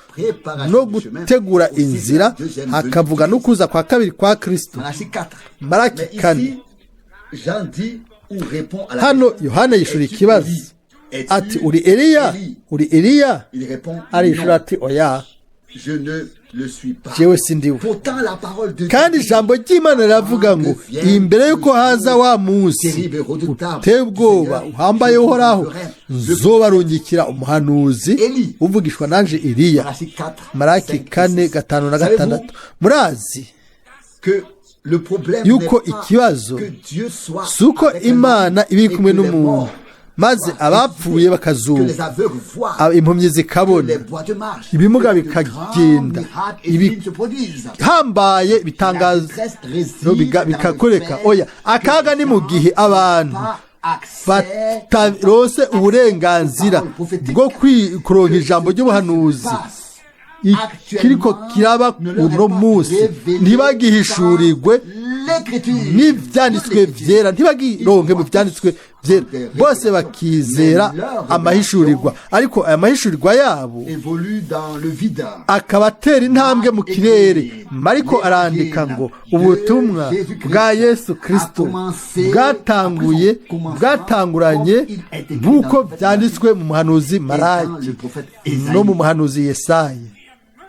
no gutegura inzira, hakavuga n'ukuza kwa kabiri kwa Kristo. Malachie 4. Malaki Mais ici, kane. Jean dit ou répond à la Hano question, Yohana yishura Es-tu ikibazo Élie? Es-tu ati uri Eliya? Élie? Uri Eliya? Il répond Arishura non. ati oya. Je ne le suis pas. Jewe sindiwe. Pourtant, la parole de Kandi Dieu ijambo ry'Imana riravuga ngo imbere y'uko haza wa munsi uteye ubwoba uhambaye Uhoraho, nzobarungikira umuhanuzi uvugishwa nanje Eliya. Malachie 4, Maraki 5 et 4 6. 5 na Savez-vous 6. Murazi que le problème yuko n'est pas ikibazo que Dieu soit si uko avec un Imana homme iba iri et kumwe que les n'umuntu morts maze soient abapfuye ressuscités, que bakazuka, les aveugles voient, impumyi que zikabona, les boiteux marchent, ibimuga que de grands bikagenda, miracles et ibi signes se produisent. hambaye La bitangazo détresse réside dans le bikakoreka. fait Oya, que akaga les ni mu gens gihe abantu n'ont pas accès batarose uburenganzira aux paroles prophétiques. bwo kuronka Que ijambo ce qui ry'ubuhanuzi se passe ikiriko kiraba ne leur est uno pas munsi révélé ntibagihishurirwe par l'écriture. n'ivyanditswe vyera, ntibagironke mu vyanditswe vyera, bose bakizera amahishurirwa, ariko aya mahishurirwa yabo Évolue dans le vide. akaba atera intambwe mu kirere. Mariko arandika ngo ubutumwa bwa Yesu Kristo bwatanguye bwatanguranye nk'uko byanditswe mu muhanuzi Et dans Maraki le prophète no mu Ésaïe. muhanuzi Yesayi.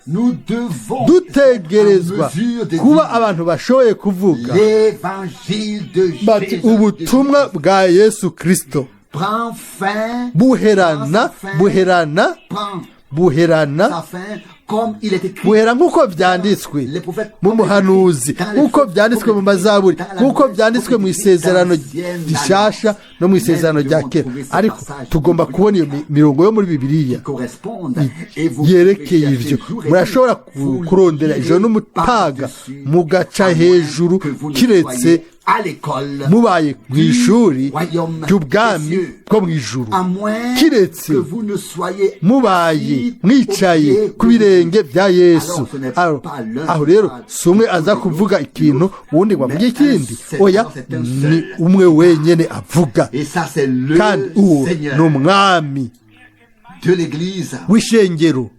Nous devons Dutegerezwa être en mesure de kuba dire abantu bashoboye kuvuga l'évangile de bati Jésus ubutumwa bwa Yesu Kristo prend fin, buherana prend sa fin, buherana prend buherana sa fin comme il est écrit buhera nk'uko byanditswe Les prophètes, mu muhanuzi, nk'uko byanditswe mu mazaburi, nk'uko byanditswe mu isezerano rishasha no mu isezerano rya kera. Ariko tugomba kubona iyo mirongo yo muri Bibiliya correspondent et vous yerekeye pouvez ivyo. chercher jour et Murashobora nuit. Vous kurondera ijoro lirez n'umutaga par-dessus, mugaca à moins hejuru, que vous ne kiretse soyez à l'école mubaye mu ishuri royaume ry'ubwami des cieux. bwo mu ijuru, À moins kiretse que vous ne soyez mubaye assis mwicaye au pied ku de birenge Jésus. bya Yesu. Alors, ce n'est Aho pas l'un aho qui rero parle si umwe aza plutôt que kuvuga l'autre, ikintu uwundi ngo avuge mais ikindi, un seul, oya, c'est un ni seul. umwe wenyene avuga, Et ça, c'est le kandi uwo Seigneur ni umwami de l'Église w'ishengero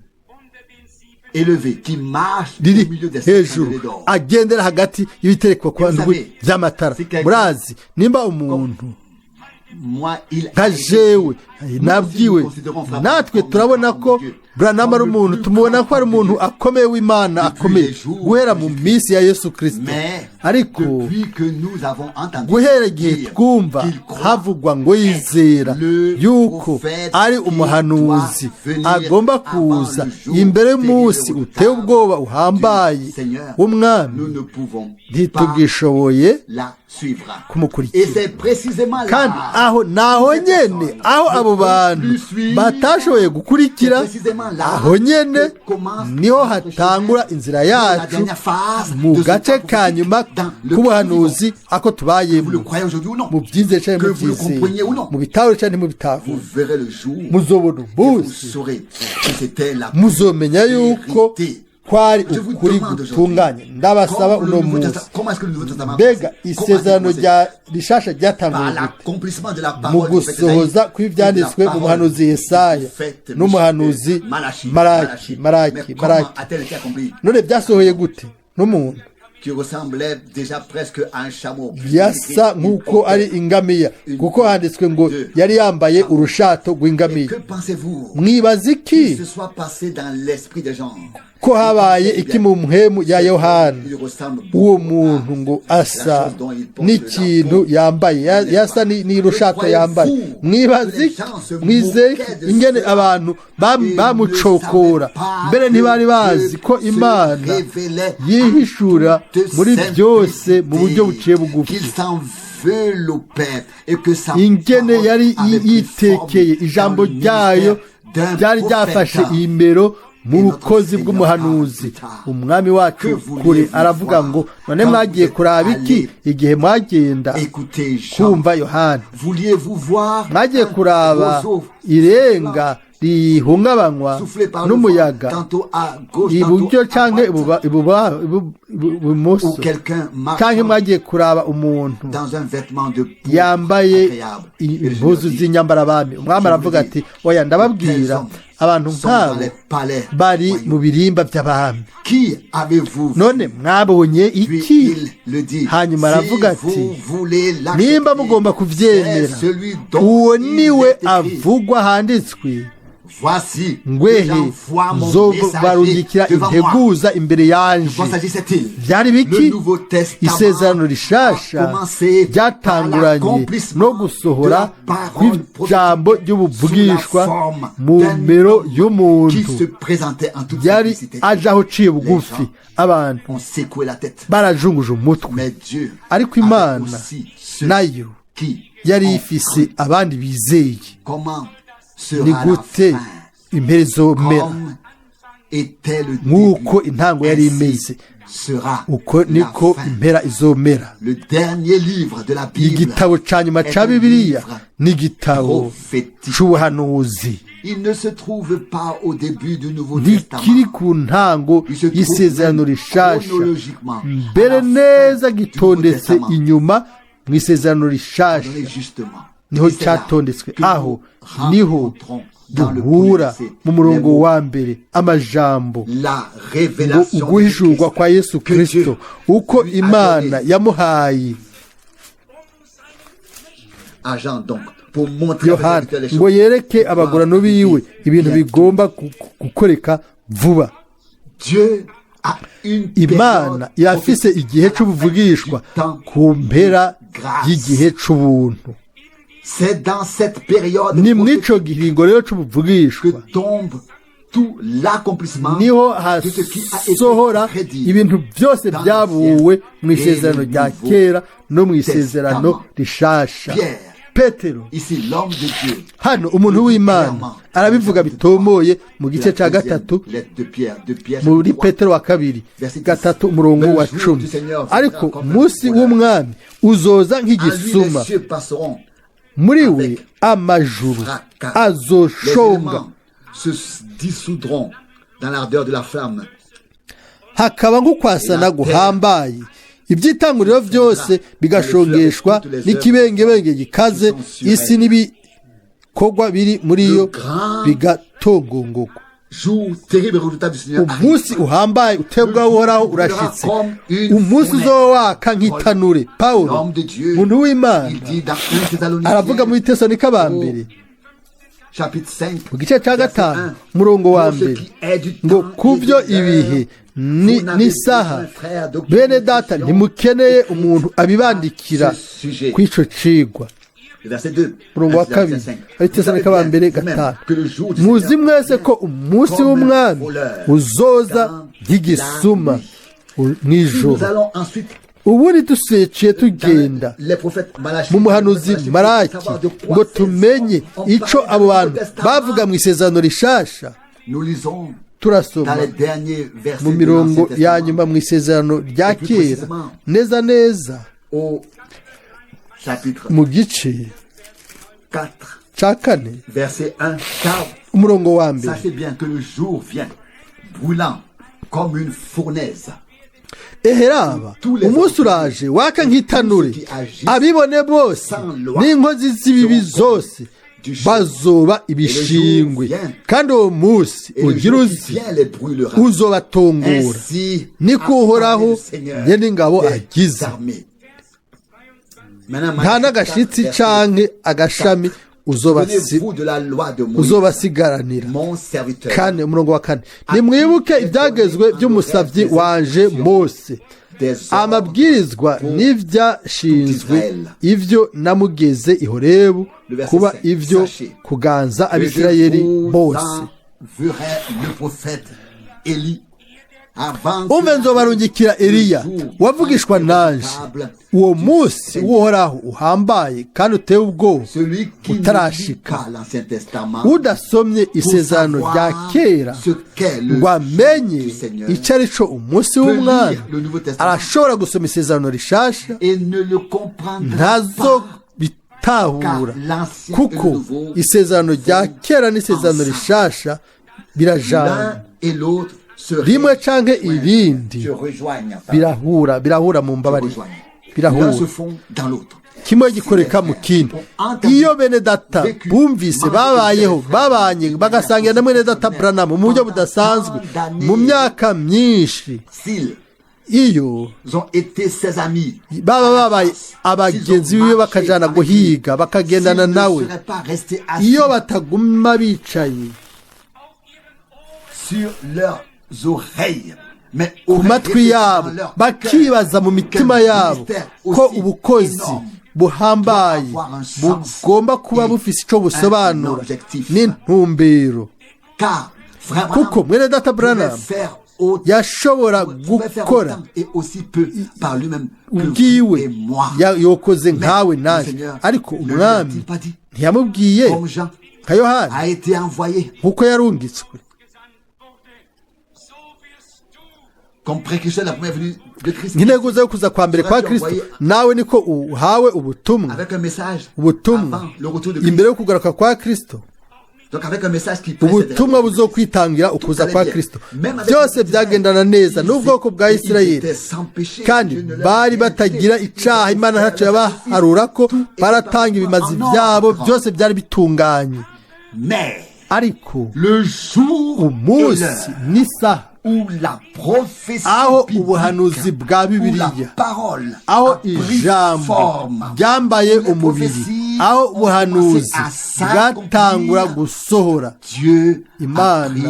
élevé qui marche au riri milieu des sept hejuru, chandeliers d'or. agendera hagati y'ibiterekwa ku Vous ndwi savez, by'amatara. si quelqu'un- Murazi nimba umuntu Moi, il nka a été jewe nabwiwe, natwe turabona ko Branham ari umuntu, tumubona ko ari umuntu akomeye w'Imana, akomeye guhera mu minsi ya Yesu Kristo. Mais Ariko depuis que nous avons entendu guhera igihe dire twumva qu'il croit havugwa ngo yizera le yuko prophète ari qui umuhanuzi doit venir agomba avant kuza le jour imbere y'umunsi terrible uteye ubwoba du uhambaye Seigneur, w'umwami, nous ne pouvons pas ntitugishoboye la suivre. Et kumukurikira. c'est précisément là Kandi aho naho nyene aho abo bantu batashoboye gukurikira, aho nyene niho hatangura inzira yacu mu gace ka nyuma k'ubuhanuzi ako Vous le tubayemo. croyez aujourd'hui ou non, Mu byizere canke que vous le mubyizere, compreniez ou non, mu bitahure canke ntimubitahure, vous verrez le jour muzobona et vous umunsi saurez que c'était la muzomenya yuko vérité. kwari Je vous ukuri demande gutunganye. aujourd'hui, Ndabasaba comme le uno Nouveau munsi, Testament- comment est-ce que le Nouveau Testament a mbega commencé? Comment isezerano a-t-il commencé? rya rishasha ryatanguye Par gute? l'accomplissement de la Mu parole du prophète gusohoza Ésaïe et de la kw'ibyanditswe mu parole muhanuzi du Yesaya prophète n'umuhanuzi Malachie, Maraki, Malachie. Maraki, Mais comment Maraki. a-t-elle été accomplie? None byasohoye gute n'umuntu Qui ressemblait déjà presque à un chameau. yasa nk'uko ari ingamiya, kuko handitswe ngo yari yambaye urushato Et rw'ingamiya. que pensez-vous Mwibaza iki que ce soit passé dans l'esprit des gens? ko habaye iki mu mpwemu ya Yohana? Il ressemble Uwo beaucoup muntu à ngo la asa chose dont il porte n'ikintu la peau. yambaye, yasa n'irushato yambaye. Mwibaza iki, mwizeye iki ingene abantu bamucokora? Mbere ntibari bazi ko Imana yihishura muri byose mu buryo buciye bugufi. Qu'il s'enveloppait et que sa Ingene parole yari avait pris yitekeye forme ijambo dans le ryayo ministère d'un ryari ryafashe prophète. imero mu bukozi bw'umuhanuzi. Umwami wacu kure aravuga ngo none mwagiye kuraba iki igihe mwagenda Écoutez Jean, kumva Yohana? vouliez-vous voir Mwagiye un kuraba roseau irenga rihungabanywa soufflé par le vent, n'umuyaga tantôt à gauche, iburyo tantôt à canke droite, ibumoso, ou quelqu'un canke marchant mwagiye kuraba umuntu dans un vêtement de pourpre yambaye agréable? Et le impuzu Seigneur dit, z'inyambarabami? Umwami aravuga ati oya, ndababwira, abantu sont dans nk'abo les palais bari royaux. mu birimba by'abami. Qui avez-vous vu? None mwabonye Puis iki? il le dit, Hanyuma si aravuga ati, vous voulez l'accepter, nimba mugomba kuvyemera, c'est celui dont uwo il niwe est écrit. avugwa handitswe. Voici que Ngwehe, j'envoie mon messager nzobarungikira devant moi. integuza imbere De yanje. quoi s'agissait-il? Byari biki? Le Nouveau Testament Isezerano rishasha a commencé par ryatanguranye l'accomplissement no gusohora de la parole kw'ijambo prophétique ry'ubuvugishwa sous la forme mu d'un mero homme y'umuntu qui se présentait en toute yari simplicité. aje aho uciye bugufi. Les gens Abantu ont secoué la tête. barajunguje umutwe, Mais Dieu ariko avait Imana aussi ceux nayo qui yari ont ifise cru. abandi bizeye. Comment sera Ni la gute fin? impera izomera? Comme était le Nk'uko début, intango yari ainsi imeze, sera uko la niko fin. impera izomera. Le dernier livre de la Bible Igitabo ca nyuma est ca un Bibiliya livre ni igitabo prophétique. c'ubuhanuzi. Il ne se trouve pas au début du Nouveau Ntikiri Testament. ku ntango Il se trouve y'isezerano même rishasha, chronologiquement mbere à la fin neza du Nouveau gitondetse Testament. inyuma mu isezerano rishasha. Donnez justement. Niho Et c'est là cyatondetswe. que Aho nous niho rencontrons dans le duhura premier verset mu murongo les mots, wa mbere amajambo la ngo révélation de uguhishurwa Christ kwa Yesu que Dieu Kristo uko lui a Imana donné. yamuhaye Agent donc pour montrer à ses Yohana serviteurs les ngo choses yereke qui doivent abagurano biwe arriver ibintu bientôt. bigomba gukoreka vuba. Dieu a une Imana période irafise prophétique igihe à la fin c'ubuvugishwa du temps ku mpera de grâce. y'igihe c'ubuntu. C'est dans cette période Ni mw'ico prophétique gihingo rero que c'ubuvugishwa tombe tout l'accomplissement niho de ce qui a été hasohora prédit ibintu byose dans byabuwe l'Ancien mu isezerano et le rya Nouveau kera no mu isezerano Testament. rishasha. Pierre, Petero ici l'homme de Dieu, hano, umuntu w'Imana, clairement, arabivuga bitomoye mu gice la cya deuxième gatatu lettre de Pierre, de Pierre muri chapitre 3, Petero wa kabiri verset 10. 3 umurongo Mais le wa jour 10: du Seigneur viendra Ariko comme un umunsi voleur. w'Umwami uzoza En lui, les nk'igisuma, cieux passeront muri we avec amajuru fracas. Les azoshonga, éléments se dissoudront dans l'ardeur de la flamme. Hakaba nk'ukwasana guhambaye, iby'itanguriro byose bigashongeshwa n'ikibengebenge gikaze, isi n'ibikorwa biri muri yo bigatongongogwa. Jour terrible et redoutable du Seigneur arrive. Umunsi uhambaye utebwa Uhoraho urashitse, umunsi uzowaka nk'itanure. Pawulo, L'homme de Dieu, muntu w'Imana, il dit dans 1 Thessaloniciens, aravuga muri Tesalonike aba mbere chapitre 5, mu gice cya verset 5 1, umurongo wa Pour ce mbere qui est du ngo temps ku et byo de l'heure, ibihe vous n'avez n'isaha, besoin, frères, d'aucune bene data, instruction ntimukeneye écrite umuntu abibandikira à ce sujet. kw'ico cigwa. Le verset 2, Umurongo wa 1 kabiri, Thessaloniciens 5. ari Vous savez Tesalonike aba bien mbere vous-même 5: que le jour du Muzi Seigneur mwese ko umunsi comme un w'Umwami voleur uzoza dans nk'igisuma la nuit. mw'ijoro. Nous allons ensuite Ubundi dusiye dans tugenda les prophètes Malachie, mu muhanuzi Malachie, Maraki savoir de quoi ngo ces tumenye hommes ont ico parlé abo dans le bantu Nouveau Testament. bavuga mu isezerano rishasha. Nous lisons Turasoma dans les derniers versets mu de mirongo l'Ancien ya Testament, nyuma mu isezerano rya Et plus kera, précisément, neza neza au chapitre mu gice 4, ca 4, verset 1, car umurongo wa 1: sachez bien que le jour vient, brûlant comme une fournaise. Eheraba, umunsi uraje waka nk'itanure, abibone bose n'inkozi z'ibibi zose bazoba ibishingwe, kandi uwo munsi Et le ugira jour qui uzi vient les brûlera. uzobatongora, Ainsi niko a parlé Uhoraho le Seigneur nyen'ingabo des agize. armées. Maintenant, Nta Malachie n'agashitsi 4, verset canke agashami Souvenez-vous de la loi de Moïse, uzobasigaranira. mon serviteur. 4, umurongo wa 4: Nimwibuke ibyagezwe by'umusavyi wanje Mose, Des ordres amabwirizwa n'ivyashinzwe, ivyo namugeze i Horebu kuba ivyo kuganza que je Abisirayeli vous bose. enverrai le prophète Élie avant que Umve, nzobarungikira Eliya wavugishwa nanje, uwo munsi w'Uhoraho uhambaye kandi uteye ubwoba celui qui ne lit utarashika. pas l'Ancien Testament Udasomye pour isezerano rya savoir kera ce qu'est le ngo jour amenye du Seigneur icyo ari cyo umunsi peut w'Umwami, lire le Nouveau Testament arashobora gusoma isezerano rishasha, et ne le comprendra ntazo pas bitahura, car l'Ancien et le kuko Nouveau isezerano rya kera n'isezerano ensemble. rishasha birajana. L'un et l'autre se Rimwe canke rejoignent, irindi se rejoignent, pardon, birahura, birahura, mu se mbabarire, rejoignent. L'un birahura, se fond dans l'autre. Kimwe gikoreka mu kindi. Iyo bene data bumvise, babayeho, babanye, bagasangira na mwene data Branham mu buryo budasanzwe mu myaka myinshi, S'ils iyo ont été ses amis, baba babaye abagenzi biwe, bakajana guhiga, bakagendana s'ils ne nawe, seraient pas restés assis iyo bataguma bicaye sur leurs oreilles, mais ku auraient matwi réfléchi yabo dans leur bakibaza mu cœur mitima qu'un yabo ministère ko aussi ubukozi énorme buhambaye doit avoir un sens bugomba kuba et bufise ico un busobanura objectif. n'intumbero. Car frère Kuko Branham mwene data pouvait Branham faire autant, yashobora pouvait faire gukora autant et aussi peu par lui-même que vous et ubwiwe moi. yokoze Mais nkawe le nanjye. Seigneur Ariko ne lui umwami a-t-il pas dit, ntiyamubwiye comme Jean nka Yohana a été envoyé nk'uko yarungitswe gesandt wurde, so wirst du comme précurseur de la première venue de Christ, nk'integuza yo kuza kwa mbere kwa Kristo, nawe niko uhawe ubutumwa, avec un message ubutumwa avant le retour de Christ. imbere yo kugaruka kwa Kristo, Donc avec un message qui précède ubutumwa buzokwitangira ukuza kwa Kristo. Byose byagendana neza n'ubwoko bwa Isirayeli, kandi bari batagira icaha, Imana ntacyo yabaharurako, baratanga ibimazi byabo, byose byari bitunganye. Mais Ariko le jour et umunsi l'heure n'isaha où la prophétie aho biblique, ubuhanuzi bwa où la Bibiliya, parole aho a pris ijambo forme, ryambaye où les umubiri, prophéties aho ont ubuhanuzi commencé à bwatangura s'accomplir, gusohora, Dieu a Imana pris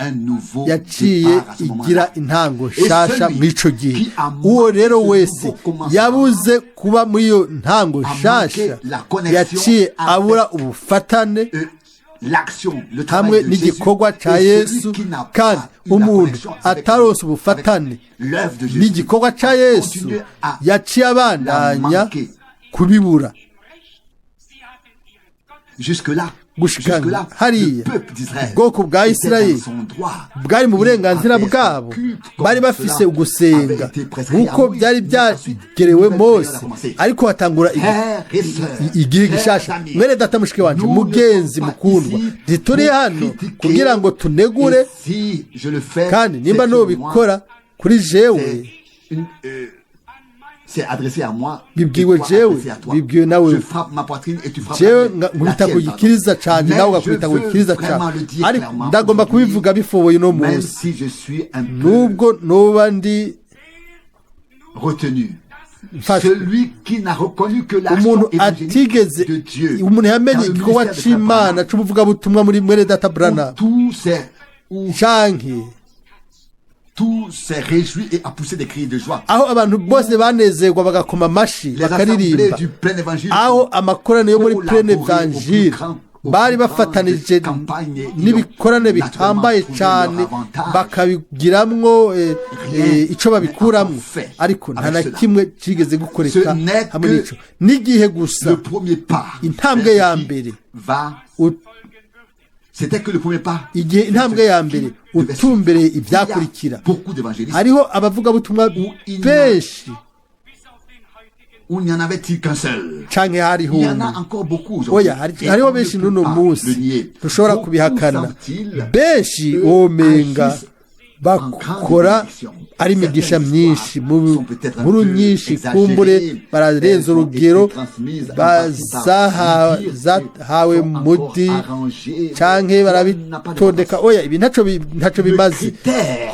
un nouveau yaciye départ à ce igira moment-là. intango Et nshasha celui mw'ico gihe. qui a Uwo manqué rero ce wese nouveau commencement, yabuze kuba muri iyo ntango a manqué nshasha, la connexion yaciye avec abura ubufatane l'action, le hamwe travail de Jésus, n'igikorwa ca et celui Yesu. qui n'a Kandi pas eu la umuntu connexion avec ataronse avec ubufatane l'œuvre de Jésus, n'igikorwa ca Yesu, continue à yaciye abandanya manquer. kubibura. Sie hatten ihre Gottes Jusque-là, Gushika jusque-là, hariya, le peuple d'Israël ubwoko bwa était dans Isirayeli son droit. bwari mu Il burenganzira avait son bwabo, culte comme bari bafise cela ugusenga avait été prescrit à nk'uko Moïse. byari Mais ensuite, byagerewe une nouvelle Mose. période a commencé. Ariko hatangura Frères et sœurs, igihe chers gishasha. amis, Mwene data, mushiki wanje, nous ne mugenzi sommes pas mukundwa, ici ntituri pour hano critiquer. kugira ngo tunegure. Et si je le fais, Kandi nimba c'est sur moi, nobikora kuri jewe, c'est c'est adressé à moi, bibwiwe et toi jewe, adressé à toi. bibwiwe nawe. Je frappe ma poitrine et tu frappes Jewe la nkubita tienne, ku pardon. gikiriza canje, Mais nawe je ugakubita ku veux gikiriza vraiment cawe. le dire Ariko clairement ndagomba aujourd'hui, kubivuga bifoboye uno même munsi, si je suis un peu nubwo noba ndi retenu. mfashwe. Celui qui n'a reconnu que l'action Umuntu évangélique atigeze de Dieu umuntu yamenye dans le igikorwa ministère de Frère c'Imana Branham, c'ubuvugabutumwa muri mwene data où Branham, tout s'est où canke tout s'est réjoui et a poussé des cris de joie. Aho abantu bose banezerwa bagakoma amashi Les assemblées bakaririmba, du plein évangile aho amakoraniro yo muri collaboraient Plein au plus Évangile grand- au bari plus grand bafatanije de campagne et n'ibikorane ont bihambaye naturellement trouvé cane, leur avantage. bakabigiramwo Rien ico babikuramwo, n'est encore fait ariko nta avec na cela. kimwe cigeze gukoreka Ce n'est hamwe que n'ico n'igihe gusa Le premier pas intambwe ya mbere va c'était que le premier pas igihe intambwe ya mbere utumbereye ibyakurikira. Beaucoup d'évangélistes Hariho abavugabutumwa benshi bis auf den heutigen où il n'y en avait-il qu'un seul? Canke hariho Il y en umwe? a encore beaucoup aujourd'hui. Oya, Et hariho on ne benshi peut n'uno pas munsi, le nier. ntushobora Beaucoup kubihakana. semble-t-il, Benshi eux womenga agissent en grande bakora bénédiction. ari imigisha Certaines myinshi histoires mu sont peut-être un nkuru peu nyinshi exagérées. kumbure Elles bararenza ont urugero, été transmises en partie par bazaha dire et zahawe sont encore mudi arrangées. canke Ça n'a pas barabitondeka. d'importance. Oya, ibi ntaco ntaco Le bimaze. critère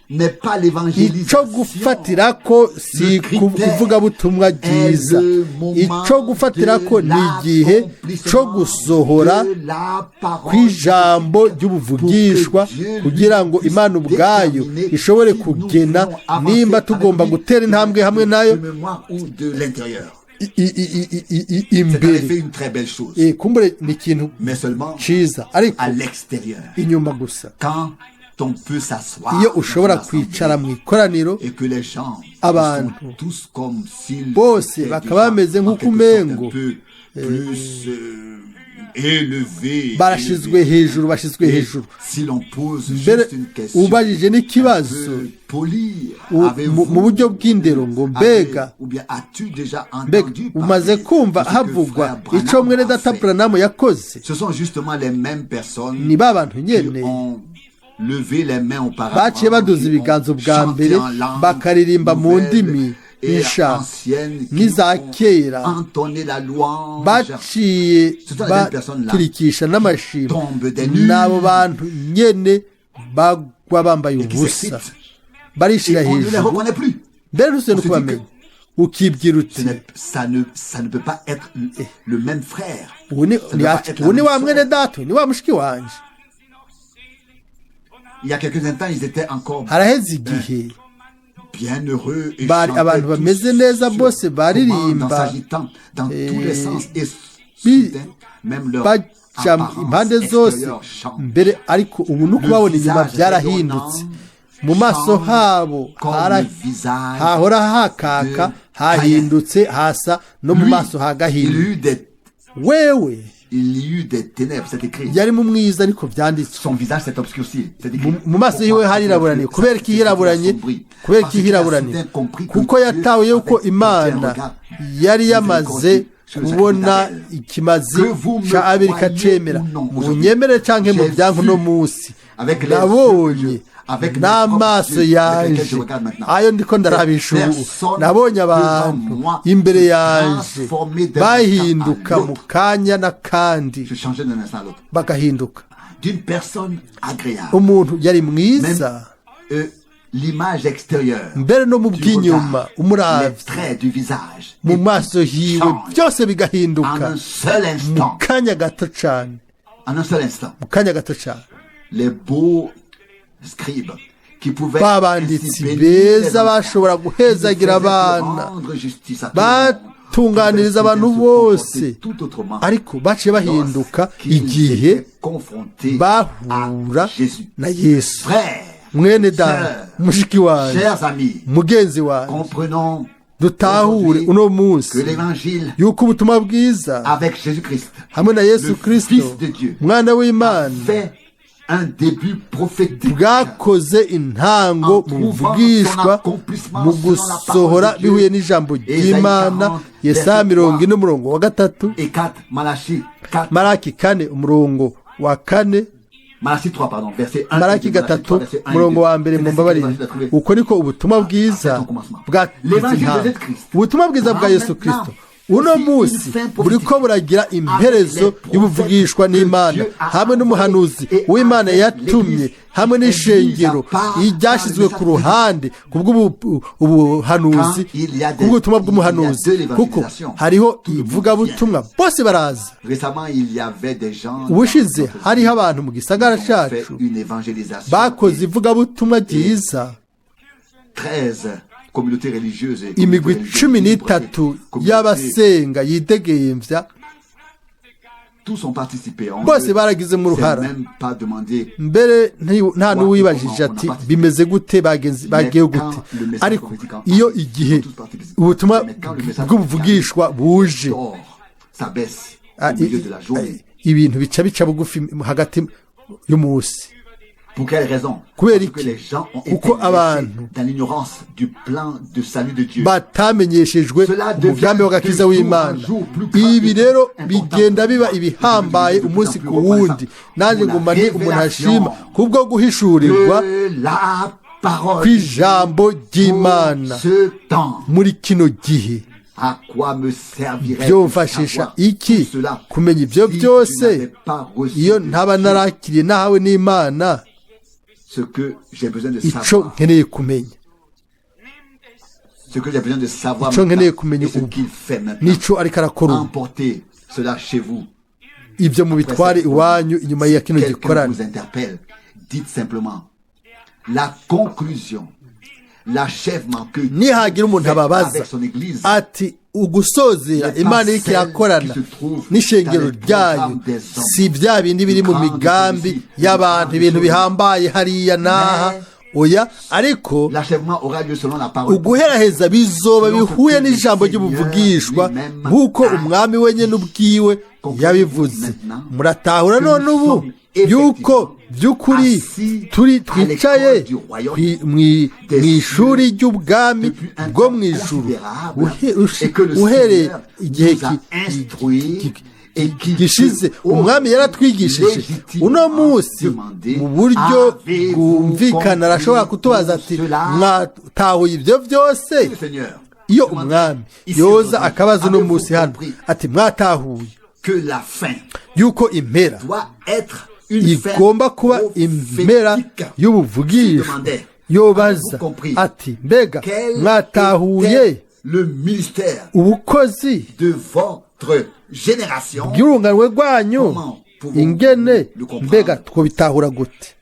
n'est pas Ico l'évangélisation. gufatirako si Le critère ivugabutumwa est ryiza. le moment Ico gufatirako de ni igihe co l'accomplissement gusohora de la parole kw'ijambo pour ry'ubuvugishwa, que Dieu kugira ngo puisse Imana ubwayo déterminer ishobore si nous kugena voulons avancer nimba avec tugomba lui gutera intambwe hamwe nayo de mémoire ou de l'intérieur. C'est en imbere. effet une très belle chose, Kumbure ni ikintu mais seulement ciza, ariko à l'extérieur. inyuma gusa. Quand on peut s'asseoir Iyo dans ushobora une assemblée kwicara mu ikoraniro, et que les gens abantu sont tous comme s'ils bose étaient bakaba déjà bameze en nk'uko quelque sorte umengo un peu plus élevés, barashizwe élevés. hejuru, bashizwe Et hejuru. si l'on pose Mbere juste une question ubajije un n'ikibazo peu polie, mu buryo bw'indero ngo mbega, ou bien as-tu déjà mbega entendu umaze parler kumva de ce que havugwa frère Branham ico mwene a data fait? Branham yakoze? Ce sont justement les mêmes personnes Ni ba bantu qui nyene ont levé les mains auparavant, baciye baduza qui ont ibiganza ubwa chanté mbere, en langue bakaririmba mu nouvelle ndimi et nsha ancienne, qui n'iza ont kera, entonné la louange. Baciye Ce sont les mêmes personnes là bakirikisha n'amashimwe. tombent des nues N'abo bantu nyene bagwa bambaye et qui ubusa, s'excitent. barishira Et on ne les hejuru. reconnaît plus. Mbere ntusubiye no On se dit kubamenya, ukibwira Ce uti ça ne peut pas être le même frère. Ubu ni Ça ne peut pas être la ubu ni même wa mwene sœur. data, ni wa mushiki wanje. waren sie noch selig und Il y a quelques instants, ils étaient encore Haraheze igihe bien heureux et bari chantaient abantu tous bameze neza sur bose commande, en baririmba s'agitant dans tous les sens et soudain, même leur baca apparence impande zose extérieure change. Mbere ariko ubu no kubabona inyuma visage byarahindutse rayonnant mu maso change habo comme le visage hahora hakaka de hahindutse hasa no mu Lui, maso il y hagahinda eut des, Wewe il y eut des ténèbres, c'est écrit. yari mu mwiza ariko byanditswe Son visage s'est obscurci, c'est écrit. Mu maso yiwe hariraburanye. Kubera iki hiraburanye? Kubera iki hiraburanye? Kuko yatawe yuko Imana yari yamaze kubona ikimazi ca Abeli kacemera. Munyemere canke mu byanku, no munsi nabonye n'amaso yanje ayo ndiko ndarabisha ubu, nabonye abantu imbere yanje bahinduka mu kanya n'akandi, Je changeais d'un instant à l'autre. bagahinduka. D'une personne agréable. Umuntu yari mwiza, Même l'image extérieure mbere no mu du bw'inyuma, regard, les umuravyi traits du visage, mu et maso hiwe change byose en bigahinduka un seul mu instant. kanya gato cane, En un seul instant. mu kanya gato cane. Les beaux scribes qui pouvaient Ba ainsi banditsi bénir les beza enfants, bashobora qui ne guhezagira faisaient que abana, rendre justice à tout le monde, batunganiriza pouvaient abantu soudain se bose, comporter tout autrement ariko baciye bahinduka lorsqu'ils igihe étaient confrontés à bahura Jésus. na Yesu. Frères, Mwene data, sœurs, mushiki wanjye, chers amis, mugenzi wanjye, comprenons dutahure aujourd'hui uno munsi que l'évangile yuko ubutumwa bwiza avec Jésus-Christ hamwe na Yesu le Kristo Fils de Dieu mwana w'Imana fait un début prophétique bwakoze intango mu buvugishwa mu gusohora bihuye n'ijambo ry'Imana. Yesaya 40 umurongo wa 3, et 4, Malachie 4, Maraki 4 umurongo wa 4, Malachie 3, pardon, verset 1 Maraki et 2, Malachie 3 3, verset 1 et umurongo 2. wa 1, C'est ainsi que mumbabarire. l'évangile a trouvé. Uko niko ubutumwa bwiza bwagize intango, ubutumwa bwiza bwa Yesu Kristo uno munsi buriko buragira imperezo y'ubuvugishwa n'Imana hamwe n'umuhanuzi w'Imana yatumye hamwe n'ishengero ryashyizwe ku ruhande kubw'ubuhanuzi, kubw'ubutumwa bw'umuhanuzi, kuko hariho ivugabutumwa bose baraza. Récemment, il y avait des gens Ubushize dans notre hariho abantu mu gisagara ville qui ont fait cacu une évangélisation bakoze et ivugabutumwa ryiza. 13 communautés religieuses et Imigwi communautés religieuses cumi libres et n'itatu communautés, y'abasenga yidegembya tous ont participé. On bose ne baragizemo s'est uruhara. même pas demandé Mbere nta n'uwibajije ati bimeze gute, bagenzi bagiye gute. Ariko iyo igihe ubutumwa bw'ubuvugishwa buje, dort, ça baisse ah, au milieu de la journée. ibintu bica bugufi hagati y'umunsi. Pour quelle raison? Kubera Parce que iki? les gens ont été Kuko laissés abantu dans l'ignorance du plan de salut de Dieu. Batamenyeshejwe Cela devient umugambi w'agakiza de jour w'Imana. en jour plus grand Ibi et rero plus bigenda important. biba ibihambaye De plus en umunsi plus ku wundi. reconnaissant. Nanjye Pour la nguma ndi umuntu révélation ashima kubwo guhishurirwa de la parole kw'ijambo ry'Imana pour ce temps. muri kino gihe. À quoi me servirait Byomfashisha savoir iki tout cela kumenya ibyo si je byose n'avais pas reçu iyo de ntaba Dieu narakiriye nahawe n'Imana ce que j'ai besoin de ico savoir, nkeneye kumenya, ce que j'ai besoin de savoir ico nkeneye maintenant kumenya et ce ubu qu'il fait maintenant. n'ico ariko arakora ubu? Emportez cela chez vous. Ibyo mubitware iwanyu inyuma ya kino Quelqu'un gikorane. vous interpelle, dites simplement la conclusion, l'achèvement que Dieu Nihagira umuntu fait ababaza avec son église ati ugusozera Imana iriko irakorana n'ishengero ryayo si bya bindi biri mu migambi y'abantu, ibintu bihambaye hariya n'aha, oya, ariko l'achèvement aura lieu selon la parole. Uguheraheza bizoba bihuye n'ijambo ry'ubuvugishwa nk'uko umwami wenyine ubwiwe yabivuze. Muratahura none ubu yuko by'ukuri turi twicaye mw'ishuri ry'ubwami bwo mu ijuru uhereye igihe gishize. Umwami yaratwigishije. Uno munsi mu buryo bwumvikana arashobora kutubaza ati mwatahuye ibyo byose? Le Seigneur Iyo umwami yoza akabaza uno munsi hano ati mwatahuye que la fin yuko impera doit être une fin igomba kuba impera prophétique. y'ubuvugishwa, yobaza ati mbega Quel mwatahuye était le ministère ubukozi de votre génération? bw'urunganwe rwanyu Comment Ingene mbega twobitahura gute?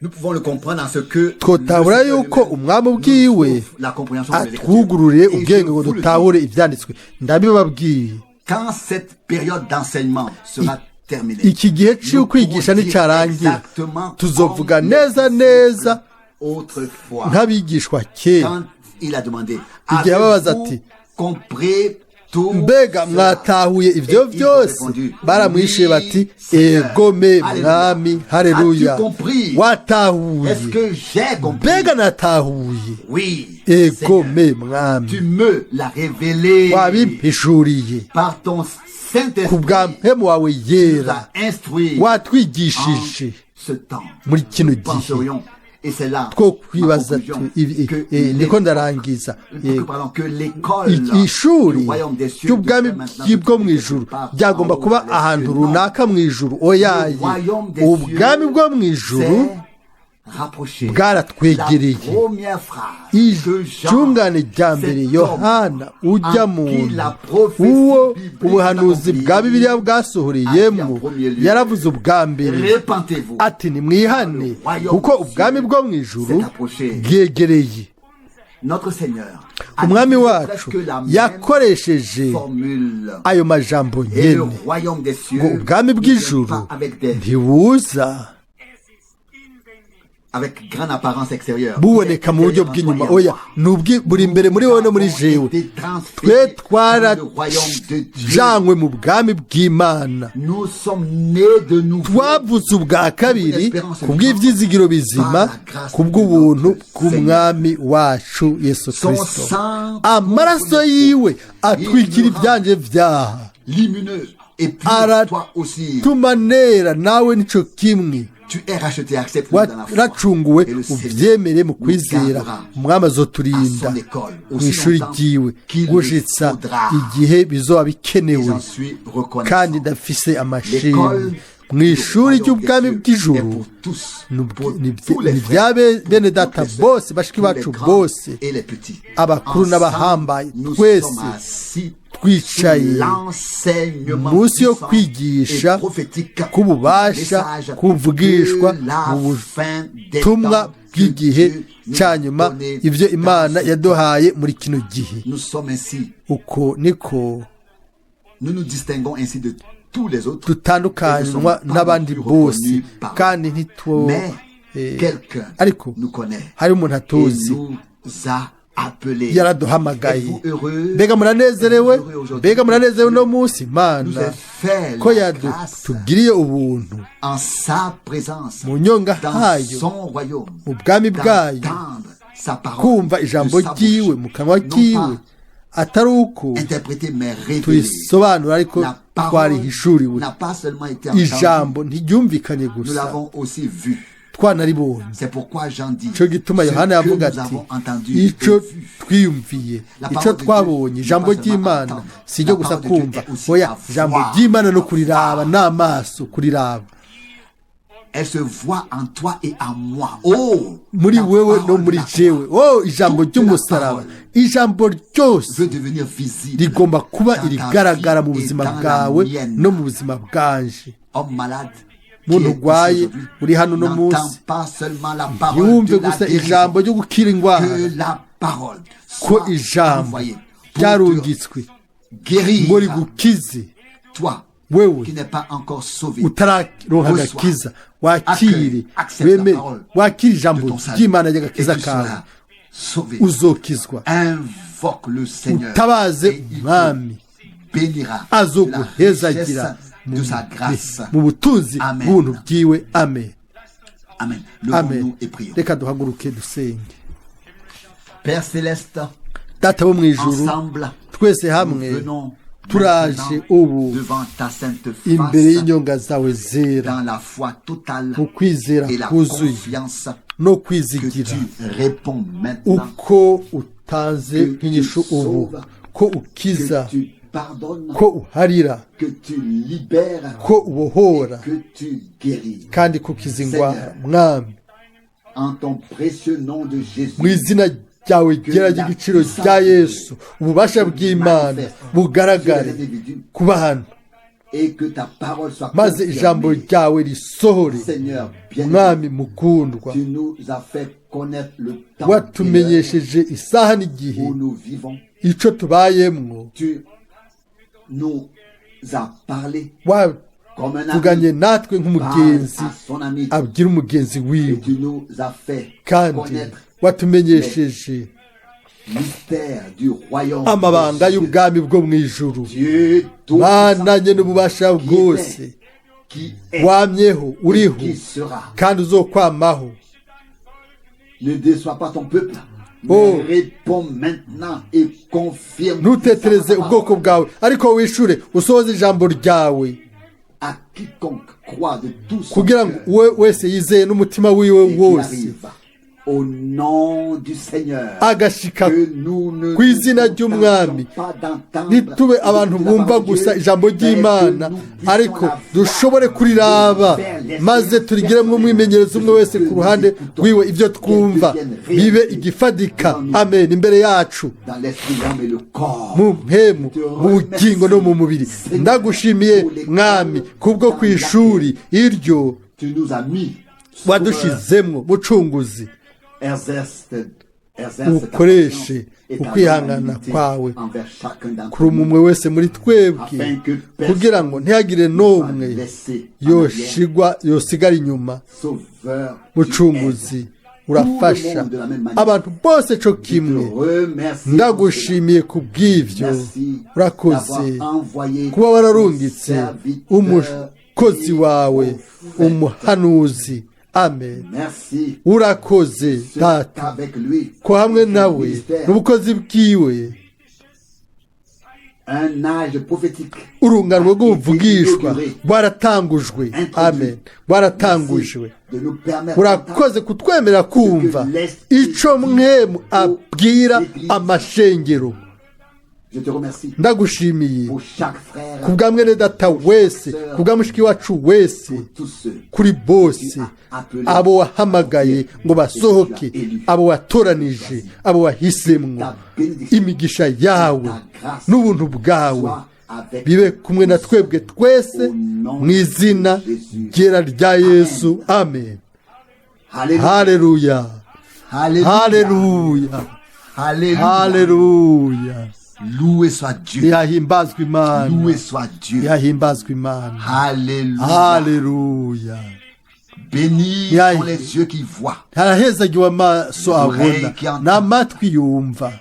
Twotahura yuko umwami ubwiwe atwugururiye ubwenge ngo dutahure ibyanditswe. Ndabibabwiye, iki gihe cy'ukwigisha nicyarangira, tuzovuga neza neza nk'abigishwa kera igihe ababaza ati: "Mbega mwatahuye ibyo byose?" Baramwishuye bati: "Egome, mwami." Hareruya! Watahuye? Mbega natahuye? Egome, mwami, wabimpishuriye ku bwa mpemu wawe yera, watwigishije muri kino gihe. Two kwibaza, niko ndarangiza, ishuri ry'ubwami bwo mu ijuru ryagomba kuba ahantu runaka mu ijuru. Oyaye, ubwami bwo mu ijuru bwaratwegereye. Icungane rya mbere Yohana ujya muntu uwo ubuhanuzi bwa Bibiliya bwasohoreyemo yaravuze ubwa mbere ati: "Nimwihane, kuko ubwami bwo mu ijuru bwegereye." Umwami wacu yakoresheje ayo majambo nyene ngo ubwami bw'ijuru ntibuza buboneka mu buryo bw'inyuma. Oya, ni buri imbere muri wowe no muri jewe. Twe twarajanywe mu bwami bw'Imana, twavutse ubwa kabiri ku bw'ibyizigiro bizima, ku bw'ubuntu bw'umwami wacu Yesu Kirisito. Amaraso yiwe atwikira ibyanje byaha, aratuma nera, nawe nico kimwe. Waracunguwe, ubyemere mu kwizera. Umwami azoturinda mu ishuri ryiwe gushitsa igihe bizoba bikenewe, kandi ndafise amashimwe. Mu ishuri ry'ubwami bw'ijuru ni bya bene data bose, bashiki bacu bose, abakuru n'abahambaye, twese twicaye munsi yo kwigisha k'ububasha kuvugishwa mu butumwa bw'igihe cya nyuma, ibyo Imana yaduhaye muri kino gihe. Uko niko dutandukanywa n'abandi bose, kandi ntitwo, ariko hari umuntu atuzi, yaraduhamagaye. Mbega muranezerewe? Mbega muranezerewe uno munsi Imana ko yatugiriye ubuntu mu nyonga hayo, mu bwami bwayo, kumva ijambo ryiwe mu kanwa kiwe, atari uko turisobanura, ariko twarihishuriwe. Ijambo ntiryumvikanye gusa, twanaribonye. Icyo gituma Yohana yavuga ati: "Icyo twiyumviye, icyo twabonye." Ijambo ry'Imana si iryo gusa kumva, oya, ijambo ry'Imana no kuriraba n'amaso, kuriraba muri wewe no muri jewe. Oh, ijambo ry'umusaraba, ijambo ryose rigomba kuba irigaragara mu buzima bwawe no mu buzima bwanje. Muntu urwaye uri hano uno munsi, yumve gusa ijambo ryo gukira indwara, ko ijambo ryarungitswe ngo rigukize wewe utararonka agakiza. Wakire, wemere, wakire ijambo ry'Imana ry'agakiza kawe, uzokizwa. Utabaze umwami, azoguhezagira mu butunzi bw'ubuntu bwiwe. Amen, amen. Reka duhaguruke dusenge. Data wo mu ijuru, twese hamwe turaje ubu imbere y'inyonga zawe zera, mu kwizera kuzuye no kwizigira uko utanze nk'inyishu ubu, ko ukiza, ko uharira, ko ubohora, kandi ko ukiza indwara. Mwami, mu izina ryawe ryera ry'igiciro rya Yesu, ububasha bw'Imana bugaragare ku bantu. Et que ta parole soit Maze ijambo confirmée. ryawe risohore. Seigneur, bien Mwami mukundwa, tu nous as fait connaître le temps et l'heure watumenyesheje isaha n'igihe où nous vivons. ico tubayemwo. Tu nous as parlé comme un Wavuganye ami natwe parle nk'umugenzi à son ami. abwira umugenzi Et wiwe, tu nous as fait kandi connaître watumenyesheje mystère du royaume amabanga des cieux. y'ubwami bwo mu ijuru. Dieu tout Mana nye n'ububasha bwose, qui est wamyeho, et uriho, qui sera. kandi uzokwamaho. Ne déçois pas ton peuple. Oh. Mais réponds maintenant et confirme Ntutetereze ta parole ubwoko bwawe, ariko wishure usohoze ijambo ryawe, à quiconque croit de tout son kugira ngo cœur uwe wese yizeye n'umutima wiwe et qu'il wose arrive au nom du Seigneur agashika que nous ne ku izina nous ry'Umwami. contentions pas d'entendre Ntitube abantu de la bumva parole de gusa Dieu, ijambo mais que ry'Imana, nous puissions ariko la voir, dushobore kuriraba, nous faire l'esprit maze turigiremo umwimenyerezo umwe wese ku ruhande rwiwe, ibyo twumva bibe igifatika, amen, imbere yacu, dans l'esprit, l'âme et le corps. mu mpemu, mu bugingo no mu mubiri. Ndagushimiye Mwami kubwo ku ishuri iryo Tu nous as mis wadushizemwo. Mucunguzi, exerce exerce ta ukoreshe patience et ta ukwihangana longanimité kwawe envers chacun d'entre kuri nous, umwe wese muri twebwe, afin que personne kugira ngo ntihagire ne soit n'umwe laissé en arrière. yoshigwa yosigara inyuma. Sauveur, tu Mucunguzi, aides. urafasha Tout le monde de la même manière. abantu bose co Je te kimwe. remercie pour cela. Ndagushimiye ku bw'ivyo. Merci Urakoze d'avoir envoyé kuba wararungitse ton serviteur umukozi et wawe, prophète. umuhanuzi. Amen. Merci Urakoze ce Data qu'avec lui ko hamwe et son nawe ministère, n'ubukozi bwiwe un âge prophétique urunganwe rw'ubuvugishwa inauguré. rwaratangujwe. Amen, rwaratangujwe. Merci de nous permettre Urakoze kutwemera kumva ico mwemu abwira amashengero. Je te remercie Ndagushimiye pour chaque frère, ku bwa mwene data wese, ku bwa mushiki wacu wese, pour tous ceux kuri bose abo wahamagaye ngo basohoke, abo watoranije, abo wahisemwo. Imigisha yawe n'ubuntu bwawe soient avec bibe kumwe na twebwe twese, mu izina ryera rya Yesu, amen. Alléluia. Haleluya. Alléluia. Haleluya. Alléluia. Haleluya. Loué soit Dieu. Ntihahimbazwe Imana. Loué soit Dieu. Ntihahimbazwe Imana. Alléluia. Haleluya. Bénis Ya- sont les yeux qui voient, Harahezagiwe amaso abona n'amatwi yumva,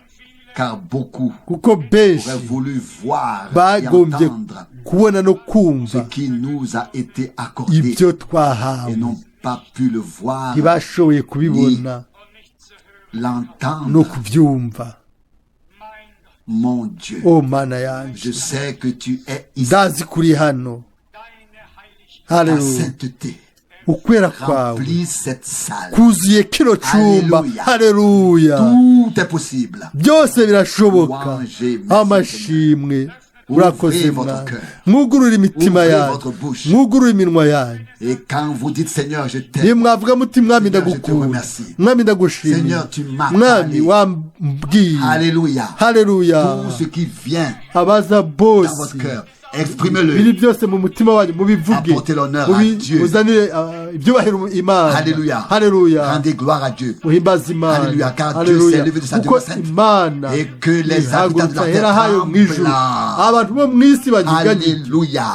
car beaucoup kuko benshi auraient voulu voir et bagombye entendre kubona no ce kumva qui nous a été accordé ibyo et twahawe, n'ont pas pu le voir, ntibashoboye kubibona no l'entendre. kubyumva. Mon Dieu, O Mana yanjye, je sais que tu es ici. ndazi kuri hano. Ta Haleluya. sainteté Ukwera kwawe remplit cette salle. kuzuye kino cumba. Haleluya. Haleluya. Tout est possible. Byose birashoboka. Louange, merci. Amashimwe. Urakoze Ouvrez votre Mwami. cœur. Mwugurure imitima Ouvrez yanyu, votre bouche. mwugurure iminwa yanyu. Et quand vous dites Seigneur, je t'aime, Nimwavuga muti: Mwami, Seigneur, je te ndagukunda, remercie. Mwami, ndagushimiye, Seigneur, tu m'as Mwami, parlé. wambwiye. Alléluia. Haleluya. Tout ce qui vient Abaza dans bose, votre cœur, biri exprimez-le. byose mu mutima wanyu mubivuge. Apportez l'honneur à Dieu. Muzanire ibyubahiro Imana. Alléluia. Haleluya. Rendez gloire à Dieu. Muhimbaze Imana. Alléluia, car Dieu Haleluya. s'est levé de sa Kuko demeure sainte. Imana Et que les habitants de la ihagurutsa terre ahera hayo mu ijuru, tremblent. abantu bo mu isi banyeganyega. Alléluia.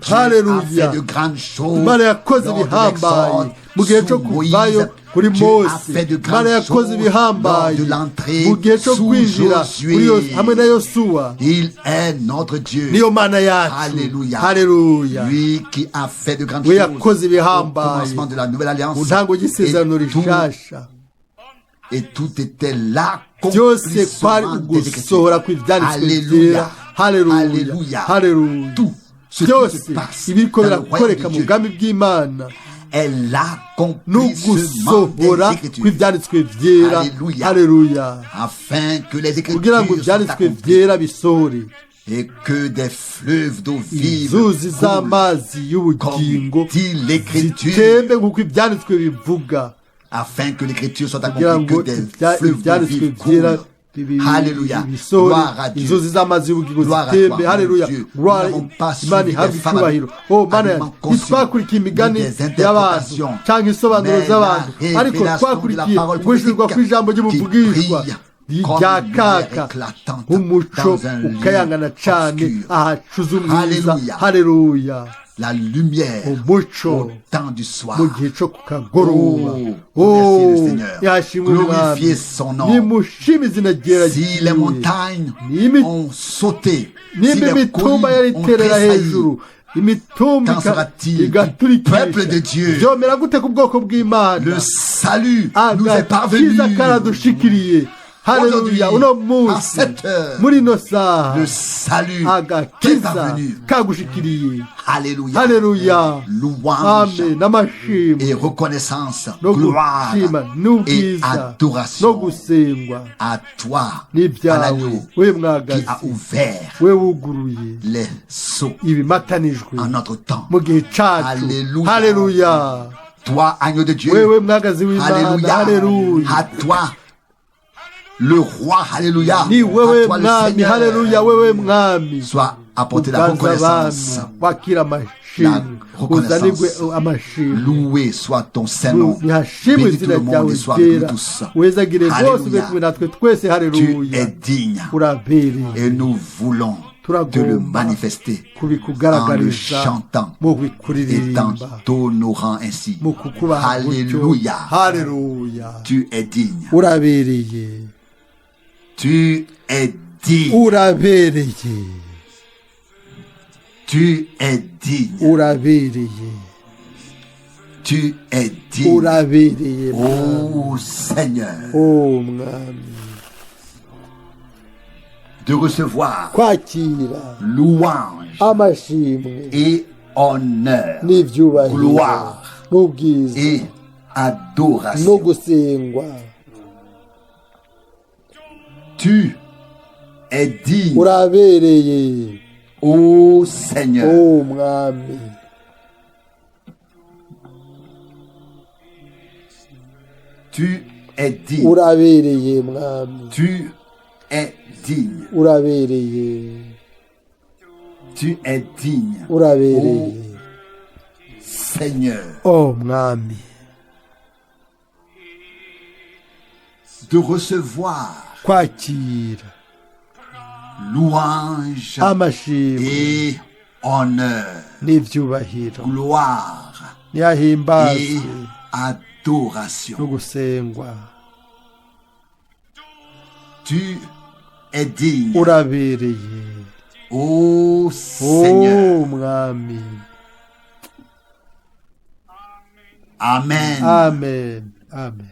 Dieu a Alléluia. fait de grandes choses Imana yakoze lors de ibihambaye l'exode mu gihe cyo sous Moïse. kuvayo kuri Dieu a Mose. fait de Imana grandes yakoze choses lors ibihambaye de l'entrée mu gihe cyo sous kwinjira kuri hamwe na Josué. Yosuwa. Il est notre Dieu. Niyo Mana yacu. Alléluia. Haleluya. Lui qui a fait de grandes We choses yakoze au ibihambaye commencement de la nouvelle alliance. mu ntango y'isezerano Et tout, rishasha. et tout était Byose kwari l'accomplissement des ugusohora Écritures. kw'ibyanditswe Alléluia. byera. Haleluya. Alléluia. Haleluya. Tout ce qui Byose se passe ibiriko dans le royaume birakoreka de mu Dieu bwami bw'Imana est l'accomplissement n'ugusohora des Écritures. kw'ibyanditswe byera. Alléluia. Haleluya. Afin que les Kugira ngo Écritures soient ibyanditswe accomplies byera bisohore, et que des fleuves d'eau vive inzuzi coulent, z'amazi y'ubugingo comme dit l'Écriture, zitembe nk'uko ibyanditswe bivuga, afin que l'Écriture soit kugira accomplie, ngo que des fleuves d'eau ibyanditswe vive byera coulent. Alléluia. ibisohore Gloire à Dieu. Inzuzi z'amazi y'ubugingo Gloire à zitembe. toi, mon Haleluya. Dieu. Nous Gloire. n'avons pas Imana suivi ihabwe des fables icyubahiro. Oh Mana yanjye, habilement conçues, ntitwakurikiye imigani ni des y'abantu interprétations, cyangwa insobanuro mais la z'abantu, ariko révélation de la twakurikiye parole guhishurirwa prophétique kw'ijambo qui ry'umuvugishwa brille comme rya une lumière kaka éclatante nk'umuco dans un lieu ukayangana cane obscur. ahacuze umwiza. Alléluia. Haleluya. La lumière Umuco au temps du soir. mu gihe cyo ku kagoroba. Oh, remerciez le Seigneur. Yashimwe Umwami. Glorifiez son nom. Nimushime izina ryera Si les ryiwe. montagnes ont sauté, si Nimba les imitumba yari collines ont iterera tressailli, hejuru, imitumba qu'en sera-t-il du igaturikisha, peuple de Dieu? Vyomera gute ku bwoko bw'Imana? Le salut nous est parvenu. Agakiza karadushikiriye. Haleluya. Aujourd'hui, Uno à munsi, cette heure, muri ino saha, le salut t'est agakiza parvenu. Kagushikiriye. Alléluia. Haleluya. Louange Amen. N'amashimwe et reconnaissance, no gloire gushima et n'ubwiza no adoration gusengwa à toi, à n'ibyawe, l'agneau we qui mwagazi a ouvert we wuguruye les sceaux ibimatanijwe en notre temps. mu gihe cacu. Alléluia. Haleluya. Toi, agneau de Dieu, Wewe mwagazi w'Imana. Alléluia. Haleluya. À toi, le roi, Alléluia. Ni À wewe toi, le mwami. Haleluya. Seigneur. Wewe mwami Soit apporté la uganza reconnaissance. abami, wakira amashimwe, La reconnaissance. uzanirwe amashimwe. Loué soit ton Saint-Nom. Nihashimwe Bénis tout izina le monde ryawe et sois avec nous ryera, tous. wezagire bose ube Alléluia. kumwe natwe twese. Tu Haleluya. es digne Urabereye. et nous voulons te le Turagomba manifester en le kubikugaragariza chantant mu et en bikuririmba, t'honorant ainsi. mu kukubaha gutyo. Alléluia. Haleluya. Tu es digne. Urabereye. Tu es digne. Urabereye. Tu es digne. Urabereye. Tu es digne. Urabereye. Ô Seigneur, O mwami, de recevoir kwakira louange amashimwe et honneur, n'ibyubahiro gloire n'ubwiza et no adoration. gusengwa. Tu es digne, Urabereye, ô Seigneur, o mwami, tu es digne, urabereye mwami, tu es digne, urabereye, tu es digne, urabereye, Seigneur, o mwami, de recevoir kwakira louange amashimwe et honneur, n'ibyubahiro, gloire et niyahimbazwe no adoration. Gusengwa. Tu es digne, Urabereye, ô Seigneur. o mwami. Amen. Amen, amen.